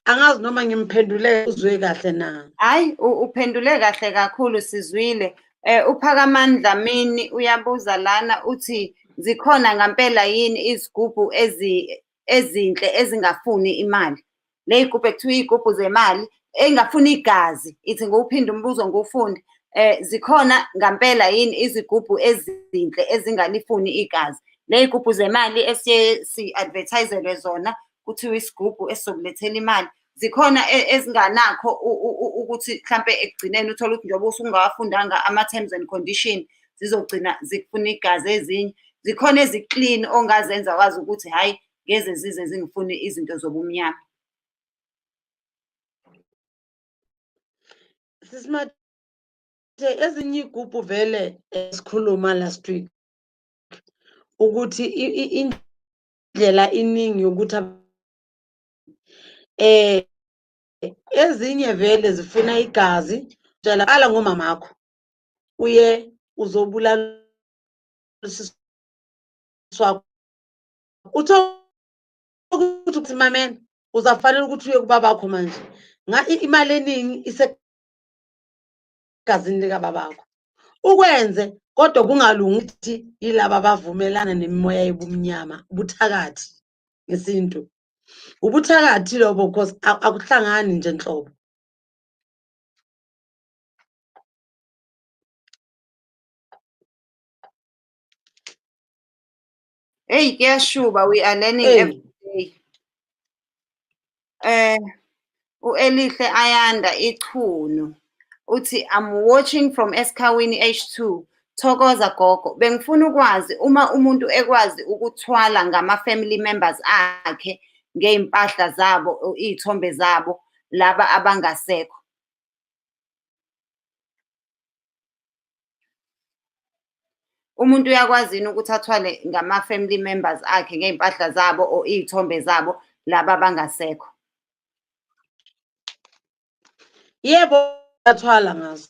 Angazi noma ngimphendule uzwe kahle na. Hayi, uphendule kahle kakhulu, sizwile. UPhakamani Dlamini uyabuza lana, uthi zikhona ngampela yini izigubhu ezinhle ezingafuni imali? Le y'gubhu ekuthiwa iy'gubhu zemali, ey'ngafuni igazi. Ithi ngiwuphinde umbuzo ngiwufunde. Zikhona ngampela yini izigubhu ezinhle ezingalifuni igazi? Le y'gubhu zemali esiye si-advertise-elwe zona, kuthiwa isigubhu esizokulethela imali. Zikhona ezinganakho ukuthi mhlampe ekugcineni uthole ukuthi njengoba usungawafundanga ama-terms and condition, zizogcina zikufuna igazi ezinye. Zikhona ezi-clean ongazenza wazi ukuthi hhayi, ngeze zize zingifune izinto zobumnyama. Sisi Mathe, ezinye iy'gubhu vele esikhuluma last week ukuthi indlela iningi yokuthi ezinye vele zifuna igazi. Tshela qala ngomamakho uye uzobulala usisi wakho, uthole ukuthi mamela uzafanele ukuthi uye kubabakho manje, imali eningi isegazini likababakho, ukwenze kodwa kungalungi ukuthi yilaba abavumelana nemimoya yobumnyama, ubuthakathi ngesintu, ubuthakathi lobo, because akuhlangani nje nhlobo. Hey, kuyashuba, we are learning every day. U-Elihle Ayanda Ichunu uthi I'm watching from Esikhawini H2. Thokoza gogo, bengifuna ukwazi uma umuntu ekwazi ukuthwala ngama-family members akhe ngey'mpahla zabo, iy'thombe zabo, laba abangasekho. Umuntu uyakwazi yini ukuthi athwale ngama-family members akhe ngey'mpahla zabo or iy'thombe zabo laba abangasekho? Yebo, uyathwala ngazo.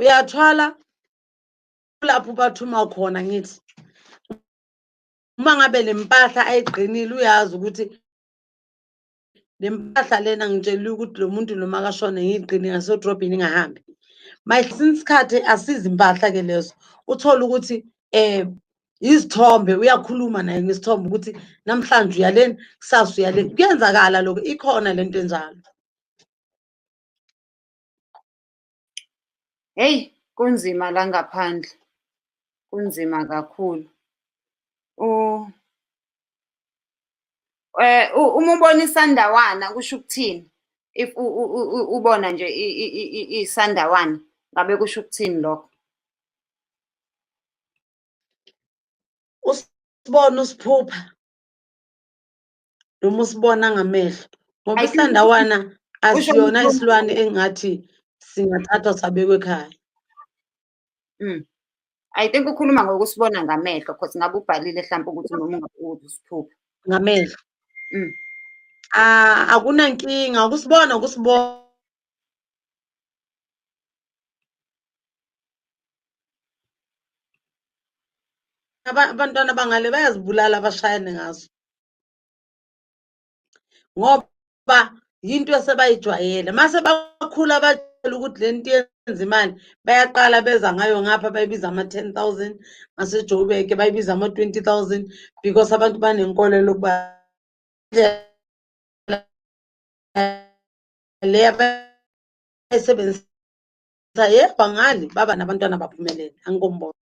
Uyathwala lapho bathuma khona, ngithi uma ngabe le mpahla ayigqinile uyazi ukuthi le mpahla lena ngitsheliwe ukuthi lo muntu noma akashone ngiyigqine ngasedrobheni ingahambi. Mayesinye isikhathi asizi impahla ke lezo, uthole ukuthi izithombe, uyakhuluma naye ngesithombe ukuthi namhlanje uyaleni, kusasa uyaleni. Kuyenzakala lokho, ikhona lento enjalo. Hey, kunzima la ngaphandle, kunzima kakhulu. Uma ubona isandawana kusho ukuthini? If ubona nje isandawana, ngabe kusho ukuthini lokho? Usibona usiphupha noma usibona ngamehlo, ngoba isandawana asiyona isilwane engathi singathathwa sabekwa ekhaya. I think ukhuluma ngokusibona ngamehlo, because ngabe ubhalile mhlawumbe ukuthi noma ungakusiphupha. Ngamehlo. Akunankinga, ukusibona ukusibona. Abantwana bangale bayazibulala bashayane ngazo. Ngoba yinto esebayijwayele. Mase bakhula batshela ukuthi le nto yenza imali, bayaqala beza ngayo ngapha bayibiza ama-10,000 ngaseJoburg, bayibiza ama-20,000 because abantu banenkolelo yokuba le abayisebenzisa yebo angali baba nabantwana baphumelele, angikombona.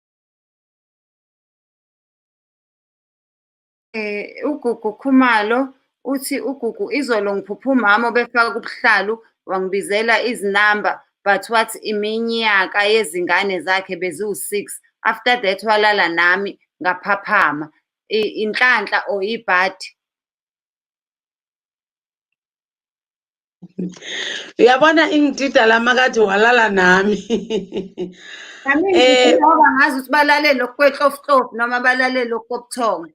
UGugu Khumalo uthi uGugu izolo ngiphuphe umama obefaka ubuhlalu wangibizela izinamba but wathi iminyaka yezingane zakhe beziwu-6. After that walala nami ngaphaphama. Inhlanhla or ibhadi? Uyabona ingidida lama kathi walala nami. Nami ngoba ngazi ukuthi balale lokhu kwehlofuhlofu noma balale lokhu kobuthongo.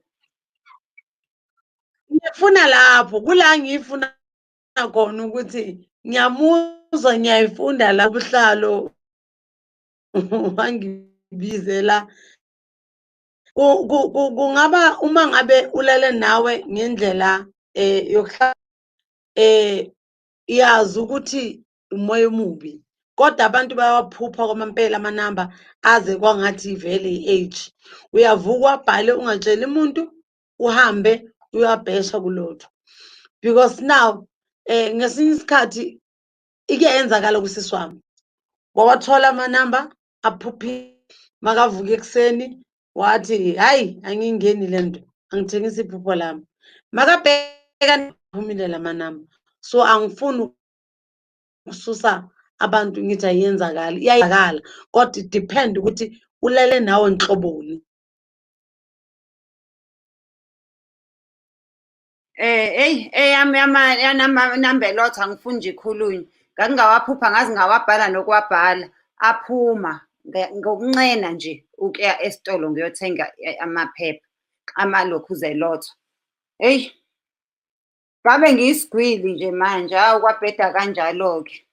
Ngifuna lapho, kula ngifuna khona ukuthi ngiyamuzwa, ngiyayifunda la buhlalo wangibizela. Kungaba uma ngabe ulale nawe ngendlela yokuhlala Yazi ukuthi umoya omubi, kodwa abantu bayawaphupha kwamampela amanamba aze kwangathi vele i-age. Uyavuka wabhale ungatsheli muntu, uhambe uyabhesha kulotho. Because now ngesinye isikhathi ike yenzakala kusisi wami, wawathola amanamba aphuphile, makavuka ekuseni wathi hayi angingeni le nto, angithengisi iphupho lami. Makabheka phumile lamanamba. So angifuni ukususa abantu ngithi ayenzakali, iyayenzakala kodwa it depend ukuthi ulele nawe nhloboni. Eyi eyami yanambelotho angifuni nje ikhulunywe. Ngangingawaphupha ngaze ngawabhala nokuwabhala, aphuma ngokunxena nje ukuya esitolo ngiyothenga amaphepha amalokhuza elotho. Eyi, ngabe ngiyisigwili nje manje, hawu kwabheda kanjalo-ke.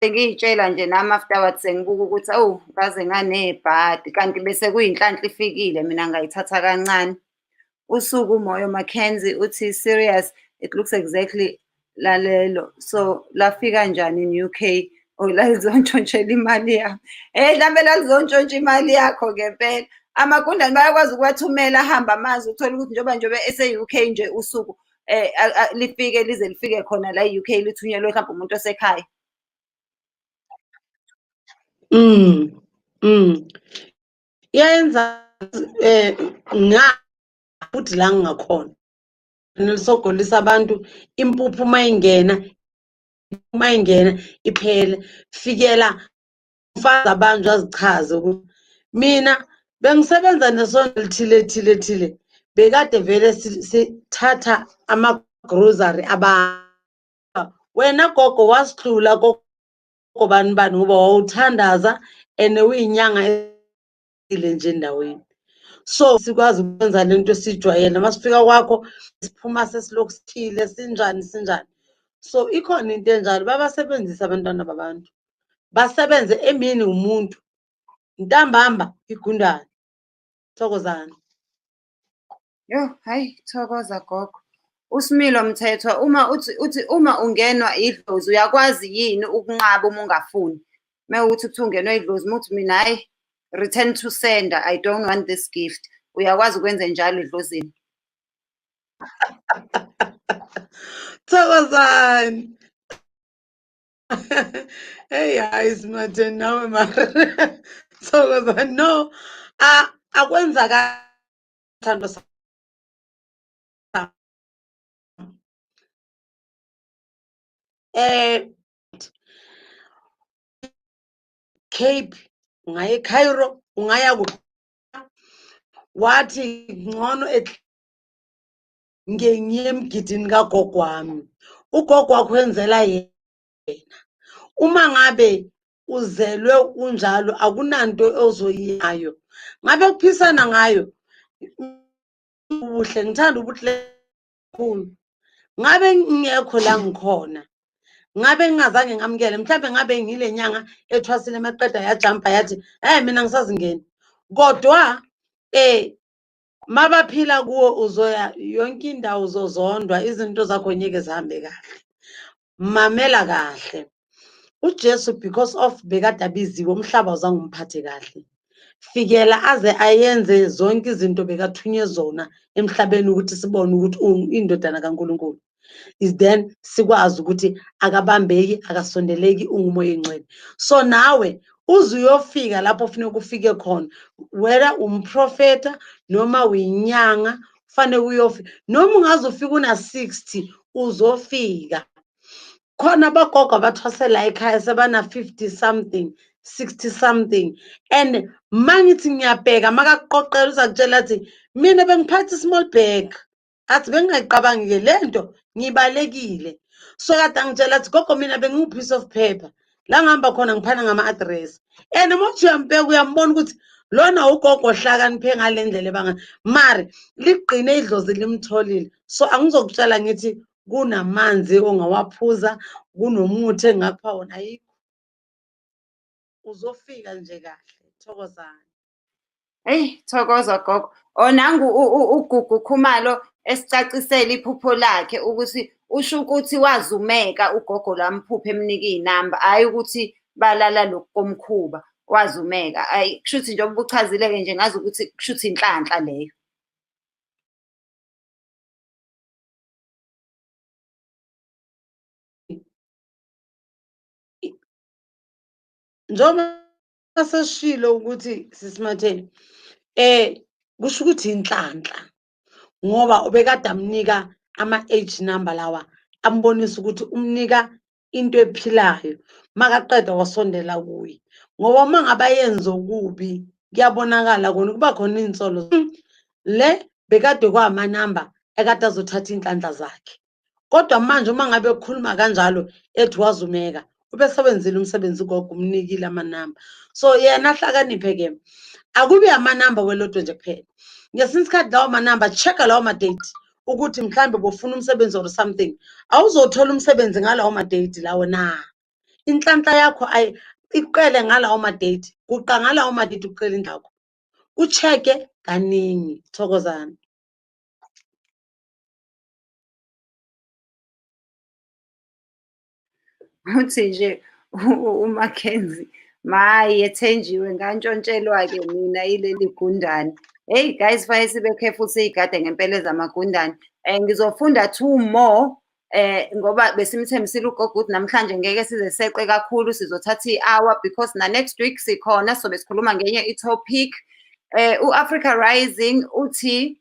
Sengiy'tshela nje nami afterwards sengibuka ukuthi awu ngaze nganebhadi, kanti bese kuyinhlanhla ifikile mina ngayithatha kancane. Usuku Moyo Mackenzie uthi serious, it looks exactly lalelo. So lafika kanjani in UK or lalizontshontshela imali yami? Mhlambe lalizontshontsha imali yakho ngempela. Amagundane bayakwazi ukuwathumela ahambe amazwe, uthole ukuthi njengoba ese-UK nje usuku lifike lize lifike khona la e-UK lithunyelwe mhlawumbe umuntu osekhaya. Iyayenza nga futhi la ngingakhona. Nisogolisa abantu impuphu mayingena iphele fikela mfazi abantu azichaze ukuthi mina bengisebenza nesonto lithile thile thile bekade vele sithatha ama grocery abantu. Wena gogo wasihlula gogo bani bani ngoba wawuthandaza and uyinyanga ile nje endaweni. So sikwazi ukwenza lento esijwayele noma sifika kwakho siphuma sesilokhu sithile sinjani sinjani. So ikhona into enjalo, babasebenzisa abantwana babantu, basebenze emini umuntu ntambamba igundane. Thokozani. Yo, hayi thokoza gogo. USimilo Mthethwa, uma uthi uma ungenwa idlozi uyakwazi yini ukunqaba uma ungafuni? Mewukuthi uthi ungenwe idlozi muthi mina hayi return to sender, I don't want this gift. Uyakwazi ukwenza njalo edlozini? Thokozani. Hey hayi Simathe nawe mara. Thokozani. No, akwenzakali thando sami. Cape, ungaya eCairo, ungaya kuphi? Wathi ngcono ngiye emgidini kagogo wami. Ugogo wakho wenzela yena. Uma ngabe uzelwe unjalo akunanto ozoyiyayo. Ngabe kuphisana ngayo ubuhle, ngithanda ubuhle kakhulu. Ngabe ngingekho la ngikhona, ngabe ngingazange ngamukele, mhlambe ngabe ngile nyanga ethwasile maqeda yajumpa yathi hey mina ngisazingeni. Kodwa mabaphila kuwo uzoya yonke indawo, uzozondwa, izinto zakho ngeke zihambe kahle. Mamela kahle. uJesu because of bekade abiziwe umhlaba awuzange umphathe kahle. Fikela aze ayenze zonke izinto bekathunywe zona emhlabeni ukuthi sibone ukuthi indodana kaNkulunkulu. Is then sikwazi ukuthi akabambeki, akasondeleki, ungumoya oyingcwele. So nawe uze uyofika lapho ofuneka ufike khona, whether umprofeta noma uyinyanga, kufanele uyofika. Noma ungaze ufike una 60 uzofika. Khona abagogo abathwasela ekhaya sebana 50 something, 60 something, and mangithi ngiyabheka makakuqoqela uzakutshela athi mina bengiphatha small bag, athi bengingayiqabangi ke lento ngibalekile. So kade angitshela athi gogo mina bengiwu piece of paper, la ngihamba khona ngiphana ngama address. And uma uthi uyambheka uyambona ukuthi lona ugogo ohlakaniphe ngale ndlela ebanga, mari ligqine idlozi limtholile. So angizokutshela ngithi kunamanzi ongawaphuza, kunomuthi engakupha wona, ayikho. Uzofika nje kahle. Thokozani. Hey, thokoza gogo. Nangu uGugu Khumalo Esicacisela iphupho lakhe ukuthi usho ukuthi wazumeka ugogo lamphupho emnika iy'namba, hhayi ukuthi balala lokhu komkhuba, wazumeka. Ayi, kushuthi njengoba uchazile-ke nje ngazi ukuthi kushuthi inhlanhla leyo. Njengoba sesishilo ukuthi sisimatheni kusho ukuthi inhlanhla ngoba ubekade amnika ama-age number lawa ambonisa ukuthi umnika into ephilayo makaqeda wasondela kuye ngoba uma ngabe ayenza okubi kuyabonakala kona kuba khona iy'nsolo le bekade kwamanamba ekade azothatha iy'nhlanhla zakhe. Kodwa manje uma ngabe ekhuluma kanjalo ethi wazumeka ubesewenzile umsebenzi ugogo umnikile amanamba. So yena ahlakaniphe-ke akube amanamba welotto nje kuphela. Ngesinye isikhathi lawo manamba check-a lawo ma-date ukuthi mhlawumbe bofuna umsebenzi or something. Awuzothola umsebenzi ngalawo ma-date lawo na? Inhlanhla yakho iqele ngalawo ma-date, guqa ngalawo ma-date uqele indlu yakho. U-check-e kaningi. Thokozani. Uthi nje uMackenzie, maye Thenjiwe ngantshontshelwa-ke mina yileli gundane. Hey guys, fanele sibe careful siyigade ngempela ezamagundane. Ngizofunda two more ngoba besimthembisile ugogo ukuthi namhlanje ngeke size seqe kakhulu, sizothatha i-hour because na next week sikhona sobe sikhuluma ngenye i-topic. U-Africa Rising uthi,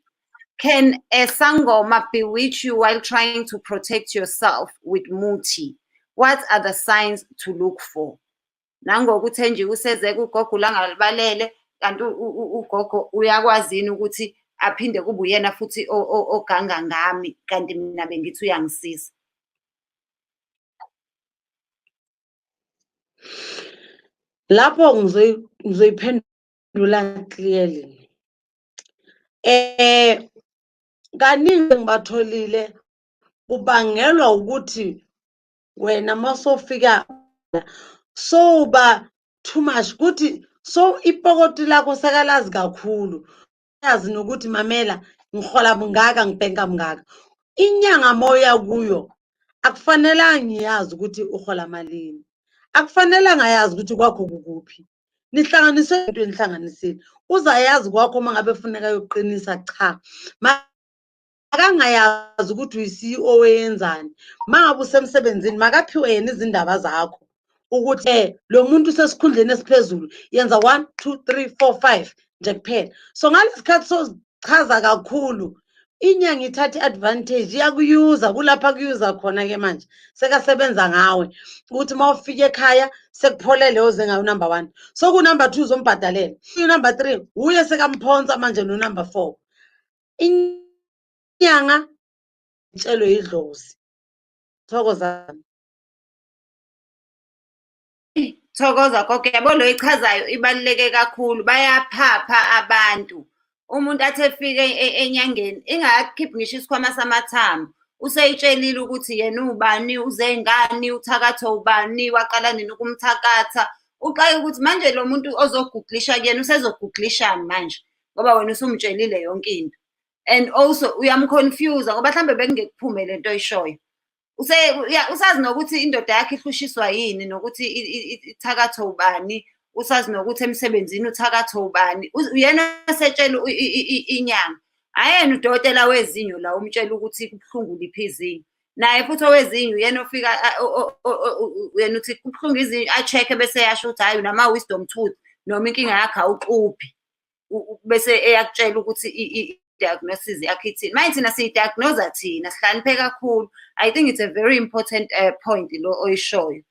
can a sangoma bewitch you while trying to protect yourself with muti? What are the signs to look for? Nangokuthi nje usezeke ugogo ulangalibalele kanti ugogo uyakwazi yini ukuthi aphinde kube uyena futhi oganga ngami kanti mina bengithi uyangisiza. Lapho ngizoyiphendula clearly. Kaningi ngibatholile kubangelwa ukuthi wena masofika soba too much kuthi so ipokoti lakho sekalazi kakhulu, yazi nokuthi mamela ngihola mngaka ngibhenka mngaka. Inyanga moya kuyo akufanelanga iyazi ukuthi uhola malini, akufanelanga yazi ukuthi kwakho kukuphi. Nihlanganiswe into enihlanganisile, uzayazi kwakho uma ngabe funeka yokuqinisa. Cha, makangayazi ukuthi uyi-CEO eyenzani. Uma ngabe usemsebenzini makaphiwe yena izindaba zakho ukuthi lo muntu usesikhundleni esiphezulu, yenza 1 2 3 4 5 nje kuphela. So ngalesi sikhathi sozichaza kakhulu, inyanga ithatha i-advantage iyakuyuza kulapha kuyuza khona-ke manje sekasebenza ngawe ukuthi uma ufika ekhaya sekupholele oze ngayo number 1, so ku-number 2 uzombhadalela, u-number 3 uye sekamphonsa manje no-number 4. Inyanga itshelwe idlozi. Thokozani. Thokoza gogo, yabo lo ichazayo ibaluleke kakhulu. Bayaphapha abantu. Umuntu athi efike enyangeni ingakhiphi ngisho isikhwama samathambo, useyitshelile ukuthi yena ubani, uze ngani, uthakatha ubani, waqala nini ukumthakatha. Uxake ukuthi manje lo muntu ozogooglisha kuyena usezogooglisha manje ngoba wena usumtshelile yonke into. And also uyamconfuse ngoba mhlambe bekungekuphume lento oyishoyo. Usazi nokuthi indoda yakhe ihlushiswa yini, nokuthi ithakatho ubani, usazi nokuthi emsebenzini uthakatho ubani. Uyena osetshela inyanga. Hhayi yena udokotela wezinyo la umtshela ukuthi kubuhlungu liphi izinyo. Naye futhi owezinyo uyena ofika yena uthi kubuhlungu izinyo, a-check-e bese eyasho ukuthi hhayi unama-wisdom tooth noma inkinga yakho awuxubhi. Bese eyakutshela ukuthi i-diagnosis yakho ithini. Manje thina siyi-diagnose thina, sihlakaniphe kakhulu. I think it's a very important point lo oyishoyo.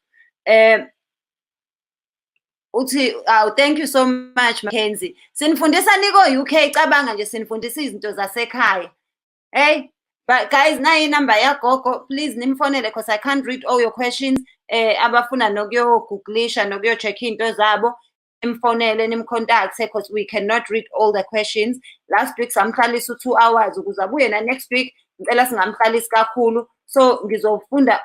Uthi aw, thank you so much Mackenzie. Sinifundisa niko UK, cabanga nje sinifundisa izinto zasekhaya. Hey, but guys, nayi inamba yagogo, please nimfonele because I can't read all your questions. Abafuna nokuyogooglisha nokuyo-check into zabo, nimfonele nimcontact because we cannot read all the questions. Last week samhlalisa u-2 hours ukuze abuye na next week ngicela singamhlalisi kakhulu. So ngizofunda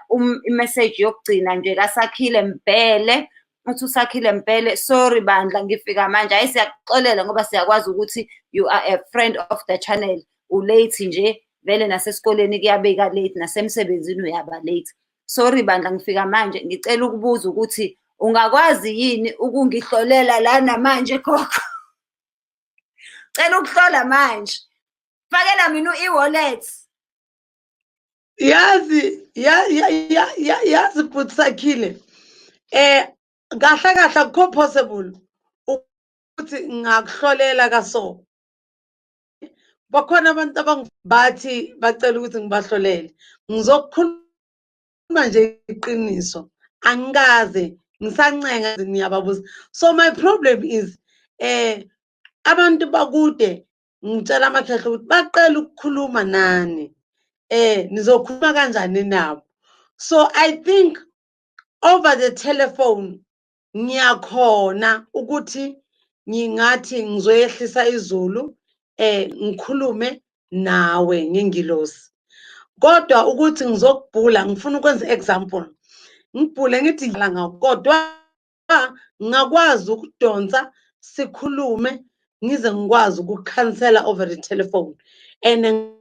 i-message yokugcina nje kaSakhile Mbhele. Uthi uSakhile Mbhele, sorry bandla ngifika manje. Hayi, siyakuxolela ngoba siyakwazi ukuthi you are a friend of the channel. U-late nje. Vele nasesikoleni kuyabeka late, nasemsebenzini uyaba late. Sorry bandla, ngifika manje, ngicela ukubuza ukuthi ungakwazi yini ukungihlolela lana manje, gogo? Cela ukuhlola manje. Fakela mina u-e-wallet. Yazi, ya ya ya ya yazi bhuti Sakhile, kahle kahle akukho possible ukuthi ngakuhlolela kaso. Bakhona abantu abangibathi bacela ukuthi ngibahlolele. Ngizokukhuluma nje iqiniso, angikaze ngisancenga, ngiyababuza. So my problem is abantu bakude, ngitshela amakhehla ukuthi baqela ukukhuluma nani, nizokhuluma kanjani nabo? So I think over the telephone ngiyakhona ukuthi ngingathi ngizoyehlisa izulu, ngikhulume nawe ngengilosi, kodwa ukuthi ngizokubhula, ngifuna ukwenza example, ngibhule ngithi langa, kodwa ngingakwazi ukudonsa sikhulume, ngize ngikwazi ukukhansela over the telephone and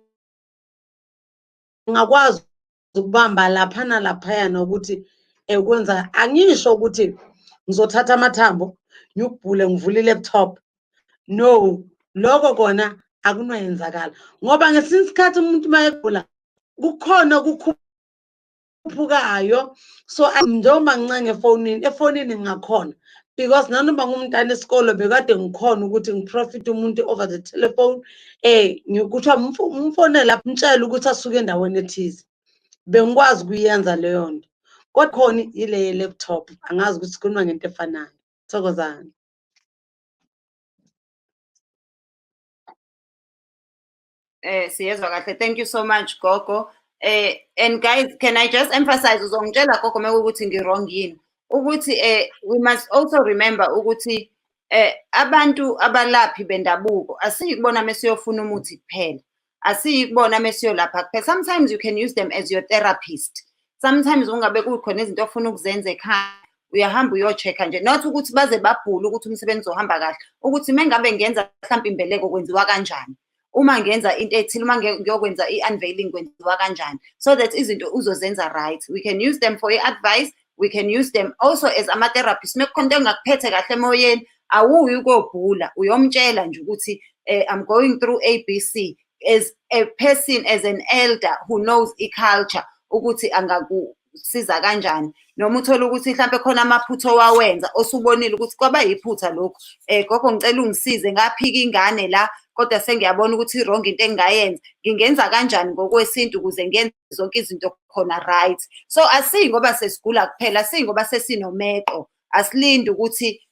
ngingakwazi ukubamba lapha nalaphayana ukuthi kwenza. Angisho ukuthi ngizothatha amathambo ngiyukubhule ngivule i-laptop, no, lokho kona akunoyenzakala, ngoba ngesinye isikhathi umuntu uma egula kukhona okukhuphukayo. So njengoba ngincenge efonini, efonini ngingakhona, because nanoma ngumntana esikolo bekade ngikhona ukuthi ngiprofit umuntu over the telephone, kuthiwa umfonele, mtshele ukuthi asuke endaweni ethize, bengikwazi ukuyenza leyo nto. Kodwa khona ile ye-laptop, angazi ukuthi sikhuluma ngento efanayo. Thokozani. Siyezwa kahle. Thank you so much, gogo. And guys, can I just emphasize, uzongitshela gogo mekuwukuthi ngi-wrong yini, ukuthi we must also remember ukuthi abantu abalaphi bendabuko asiyikubona mesiyofuna umuthi kuphela, asiyikubona mesiyolapha kuphela. Sometimes you can use them as your therapist. Sometimes ungabe kukhona izinto ofuna ukuzenza ekhaya, uyahamba uyo-check-a nje, not ukuthi baze babhule ukuthi umsebenzi uzohamba kahle, ukuthi mengabe ngenza mhlawumbe imbeleko kwenziwa kanjani, uma ngenza into ethile, uma ngiyokwenza i-unveiling kwenziwa kanjani, so that izinto uzozenza right. We can use them for i-advice, we can use them also as ama-therapist. Mekukhona into engakuphethe kahle emoyeni, awuyi ukobhula, uyomtshela nje ukuthi I'm going through ABC, as a person, as an elder who knows i-culture, ukuthi angakusiza kanjani. Noma uthole ukuthi mhlampe khona amaphutha owawenza osubonile ukuthi kwaba yiphutha lokhu, gogo, ngicela ungisize, ngaphika ingane la, kodwa sengiyabona ukuthi i-wrong into engingayenza, ngingenza kanjani ngokwesintu ukuze ngenze zonke izinto khona right? So asiyi ngoba sesigula kuphela, asiyi ngoba sesinomeqo, asilindi ukuthi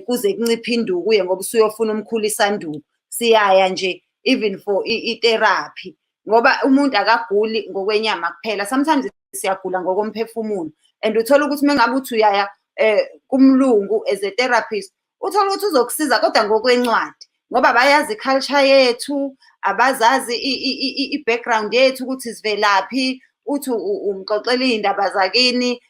kuze kunciphe induku uye ngoba usuyofuna umkhulu isanduku. Siyaya nje even for i-therapy, ngoba umuntu akaguli ngokwenyama kuphela, sometimes siyagula ngokomphefumulo. And uthola ukuthi mengabe uthi uyaya kumlungu as a therapist, uthola ukuthi uzokusiza kodwa ngokwencwadi, ngoba bayazi i-culture yethu, abazazi i-background yethu ukuthi sivelaphi. Uthi umxoxela iy'ndaba zakini,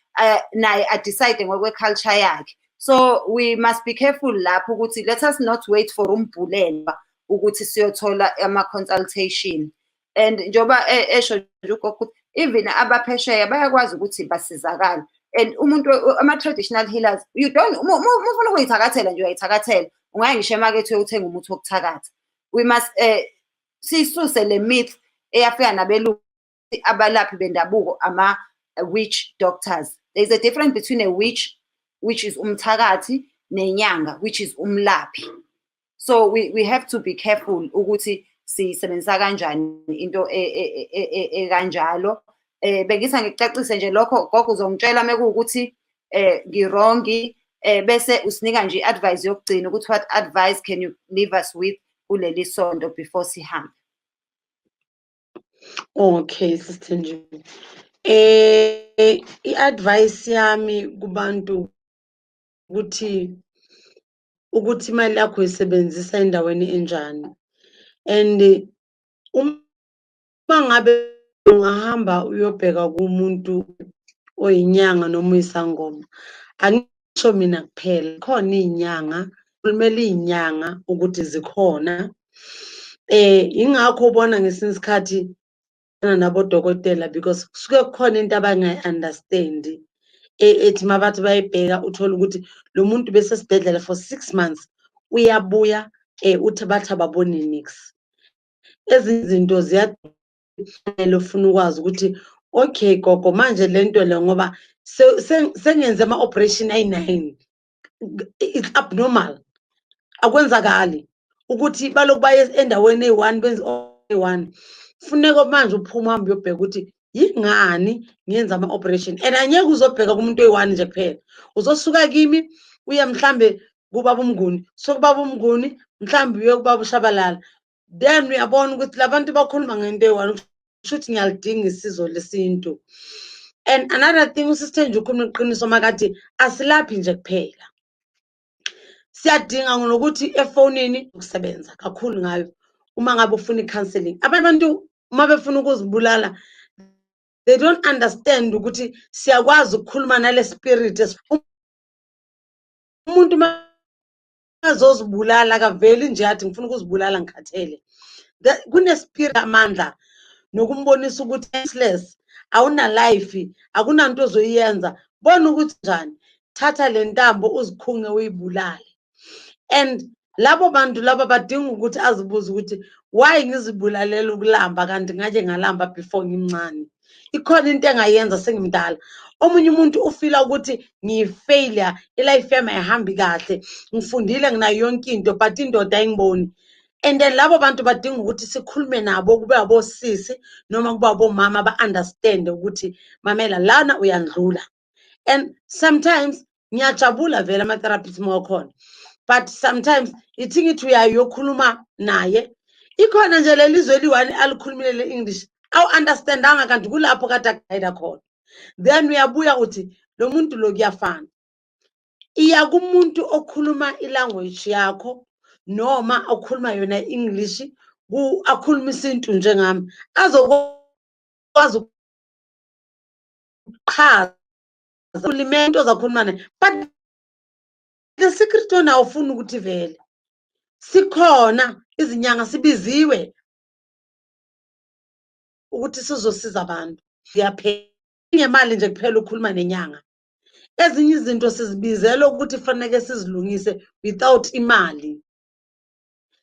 naye a-decide ngokwe-culture yakhe. So we must be careful lapho ukuthi let us not wait for umbhulelwa ukuthi siyothola ama-consultation. And njengoba esho nje ugogo ukuthi even abaphesheya bayakwazi ukuthi basizakale. And umuntu, ama-traditional healers, you don't, uma ufuna ukuyithakathela nje uyayithakathela, ungaya ngisho emakethe uyothenga umuthi wokuthakatha. We must siyisuse le myth eyafika nabelungu, abalaphi bendabuko ama-witch doctors. There is a difference between a witch, which is umthakathi, nenyanga, which is umlaphi. So we have to be careful ukuthi siyisebenzisa kanjani into ekanjalo. Bengithi ngikucacise nje lokho, gogo, uzongitshela mekuwukuthi ngi-wrong, bese usinika nje i-advice yokugcina ukuthi what advice can you leave us with kuleli sonto before sihambe? Okay, Sister nje. I-advice yami kubantu ukuthi imali yakho uyisebenzisa endaweni enjani. And uma ngabe ungahamba uyobheka kumuntu oyinyanga noma uyisangoma, angisho mina kuphela, khona iy'nyanga, khulumela iy'nyanga ukuthi zikhona. Ingakho ubona ngesinye isikhathi Nabodokotela, because kusuke kukhona into abangayi-understand-i, ethi uma bathi bayibheka, uthole ukuthi lo muntu besesibhedlela for 6 months, uyabuya, uthi bathi ababoni niks. Ezinye izinto ziyadela, ufuna ukwazi ukuthi, okay gogo, manje le nto le, ngoba sengenze ama-operation ayi-9, it's abnormal, akwenzakali ukuthi balokhu baye endaweni eyi-one, benze eyi-one. Funeka manje uphume, uhambe uyobheka ukuthi yingani ngiyenza ama-operation, and angeke uzobheka kumuntu oyi-one nje kuphela. Uzosuka kimi, uye mhlambe kubaba uMnguni, so kubaba uMnguni mhlambe uye kubaba uShabalala, then uyabona ukuthi la bantu bakhuluma ngento eyi-one, kusho ukuthi ngiyalidinga isizo lesintu. And another thing, usisithenje ukhuluma iqiniso makathi asilaphi nje kuphela, siyadinga nokuthi efonini ukusebenza kakhulu ngayo. Uma ngabe ufuna i-counselling, abantu uma befuna ukuzibulala, they don't understand ukuthi siyakwazi ukukhuluma nale spirit. Umuntu azozibulala akaveli nje athi, "Ngifuna ukuzibulala, ngikhathele." Kune-spirit, amandla nokumbonisa ukuthi useless, awuna life, akunanto ozoyenza, bona ukuthi njani, thatha le ntambo uzikhunge, uyibulale. And labo bantu laba badinga ukuthi azibuze ukuthi, why ngizibulalela ukulamba, kanti ngake ngalamba before ngimncane? Ikhona into engayenza sengimdala? Omunye umuntu ufila ukuthi ngiyi-failure, i-life yami ayihambi kahle, ngifundile, nginayo yonke into, but indoda ayingiboni. And then labo bantu badinga ukuthi sikhulume nabo, kube abosisi noma kube abomama, ba-understand ukuthi, mamela lana, uyandlula. And sometimes ngiyajabula vele ama-therapist mawakhona, but sometimes ithi ngithi uyayokhuluma naye, ikhona nje leli zwe eliyi-one alikhulumile le-English, awu-understandanga, kanti kulapho kade agayida khona. Then uyabuya uthi lo muntu lo kuyafana. Iya kumuntu okhuluma i-language yakho, noma okhuluma yona i-English, akhuluma isintu njengami, azokwazi ukuqhaza ulimento ozakhuluma naye. But the secret wona awufuni ukuthi vele sikhona izinyanga, sibiziwe ukuthi sizosiza abantu. Siyaphela ngemali nje kuphela ukukhuluma nenyanga. Ezinye izinto sizibizela ukuthi faneke sizilungise without imali.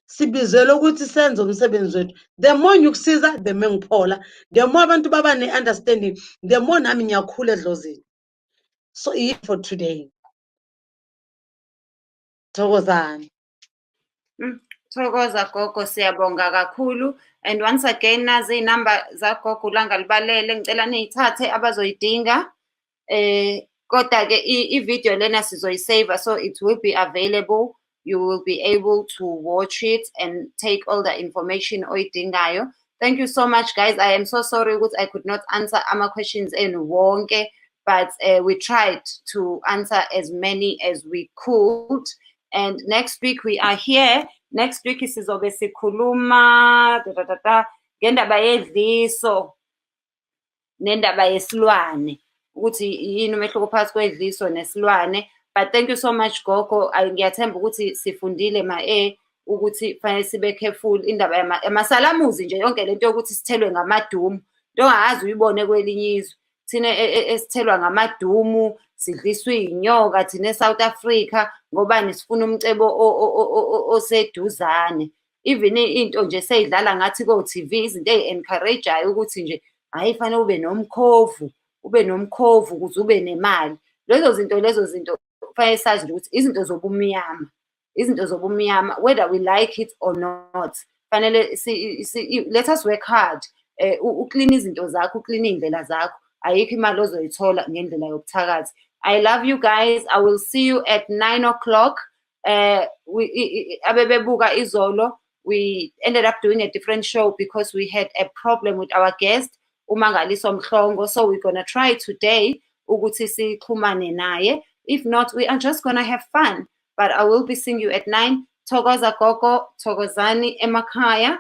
Sibizelwe ukuthi senze umsebenzi wethu. The more ngikusiza, the more ngiphola, the more abantu baba ne-understanding, the more nami ngiyakhula edlozini. So for today, thokozani. Thokoza gogo, siyabonga kakhulu. And once again, nazi iy'namba zagogo uLangalibalele, ngicela niy'thathe abazoyidinga. Kodwa-ke i-video lena sizoyi-save, so it will be available. You will be able to watch it and take all the information oyidingayo. Thank you so much, guys. I am so sorry ukuthi I could not answer ama-questions enu wonke, but we tried to answer as many as we could. And next week we are here. Next week sizobe sikhuluma da, da, da, da, ngendaba yedliso nendaba yesilwane, ukuthi yini umehluko phakathi kwedliso nesilwane. But thank you so much, gogo. Ngiyathemba ukuthi sifundile ma ukuthi fanele sibe careful indaba yamasalamuzi nje, yonke lento yokuthi sithelwe ngamadumu, into ongakaze uyibone kwelinye izwe. Thina esithelwa ngamadumu, sidliswa iy'nyoka thina e-South Africa, ngobani? Sifuna umcebo oseduzane. Even into nje seyidlala ngathi ko-TV, izinto ey'encourage-ayo ukuthi nje hhayi, fanele ube nomkhovu, ube nomkhovu ukuze ube nemali. Lezo zinto, lezo zinto kufanele sazi nje ukuthi izinto zobumnyama, izinto zobumnyama, whether we like it or not. Fanele let us work hard. Ukline izinto zakho, ukline iy'ndlela zakho. Ayikho imali ozoyithola ngendlela yobuthakathi. I love you guys. I will see you at 9 o'clock. Abebebuka izolo, we ended up doing a different show because we had a problem with our guest, uMangaliso Mhlongo. So we're gonna try today ukuthi sixhumane naye. If not, we are just gonna have fun. But I will be seeing you at 9. Thokoza gogo, thokozani emakhaya.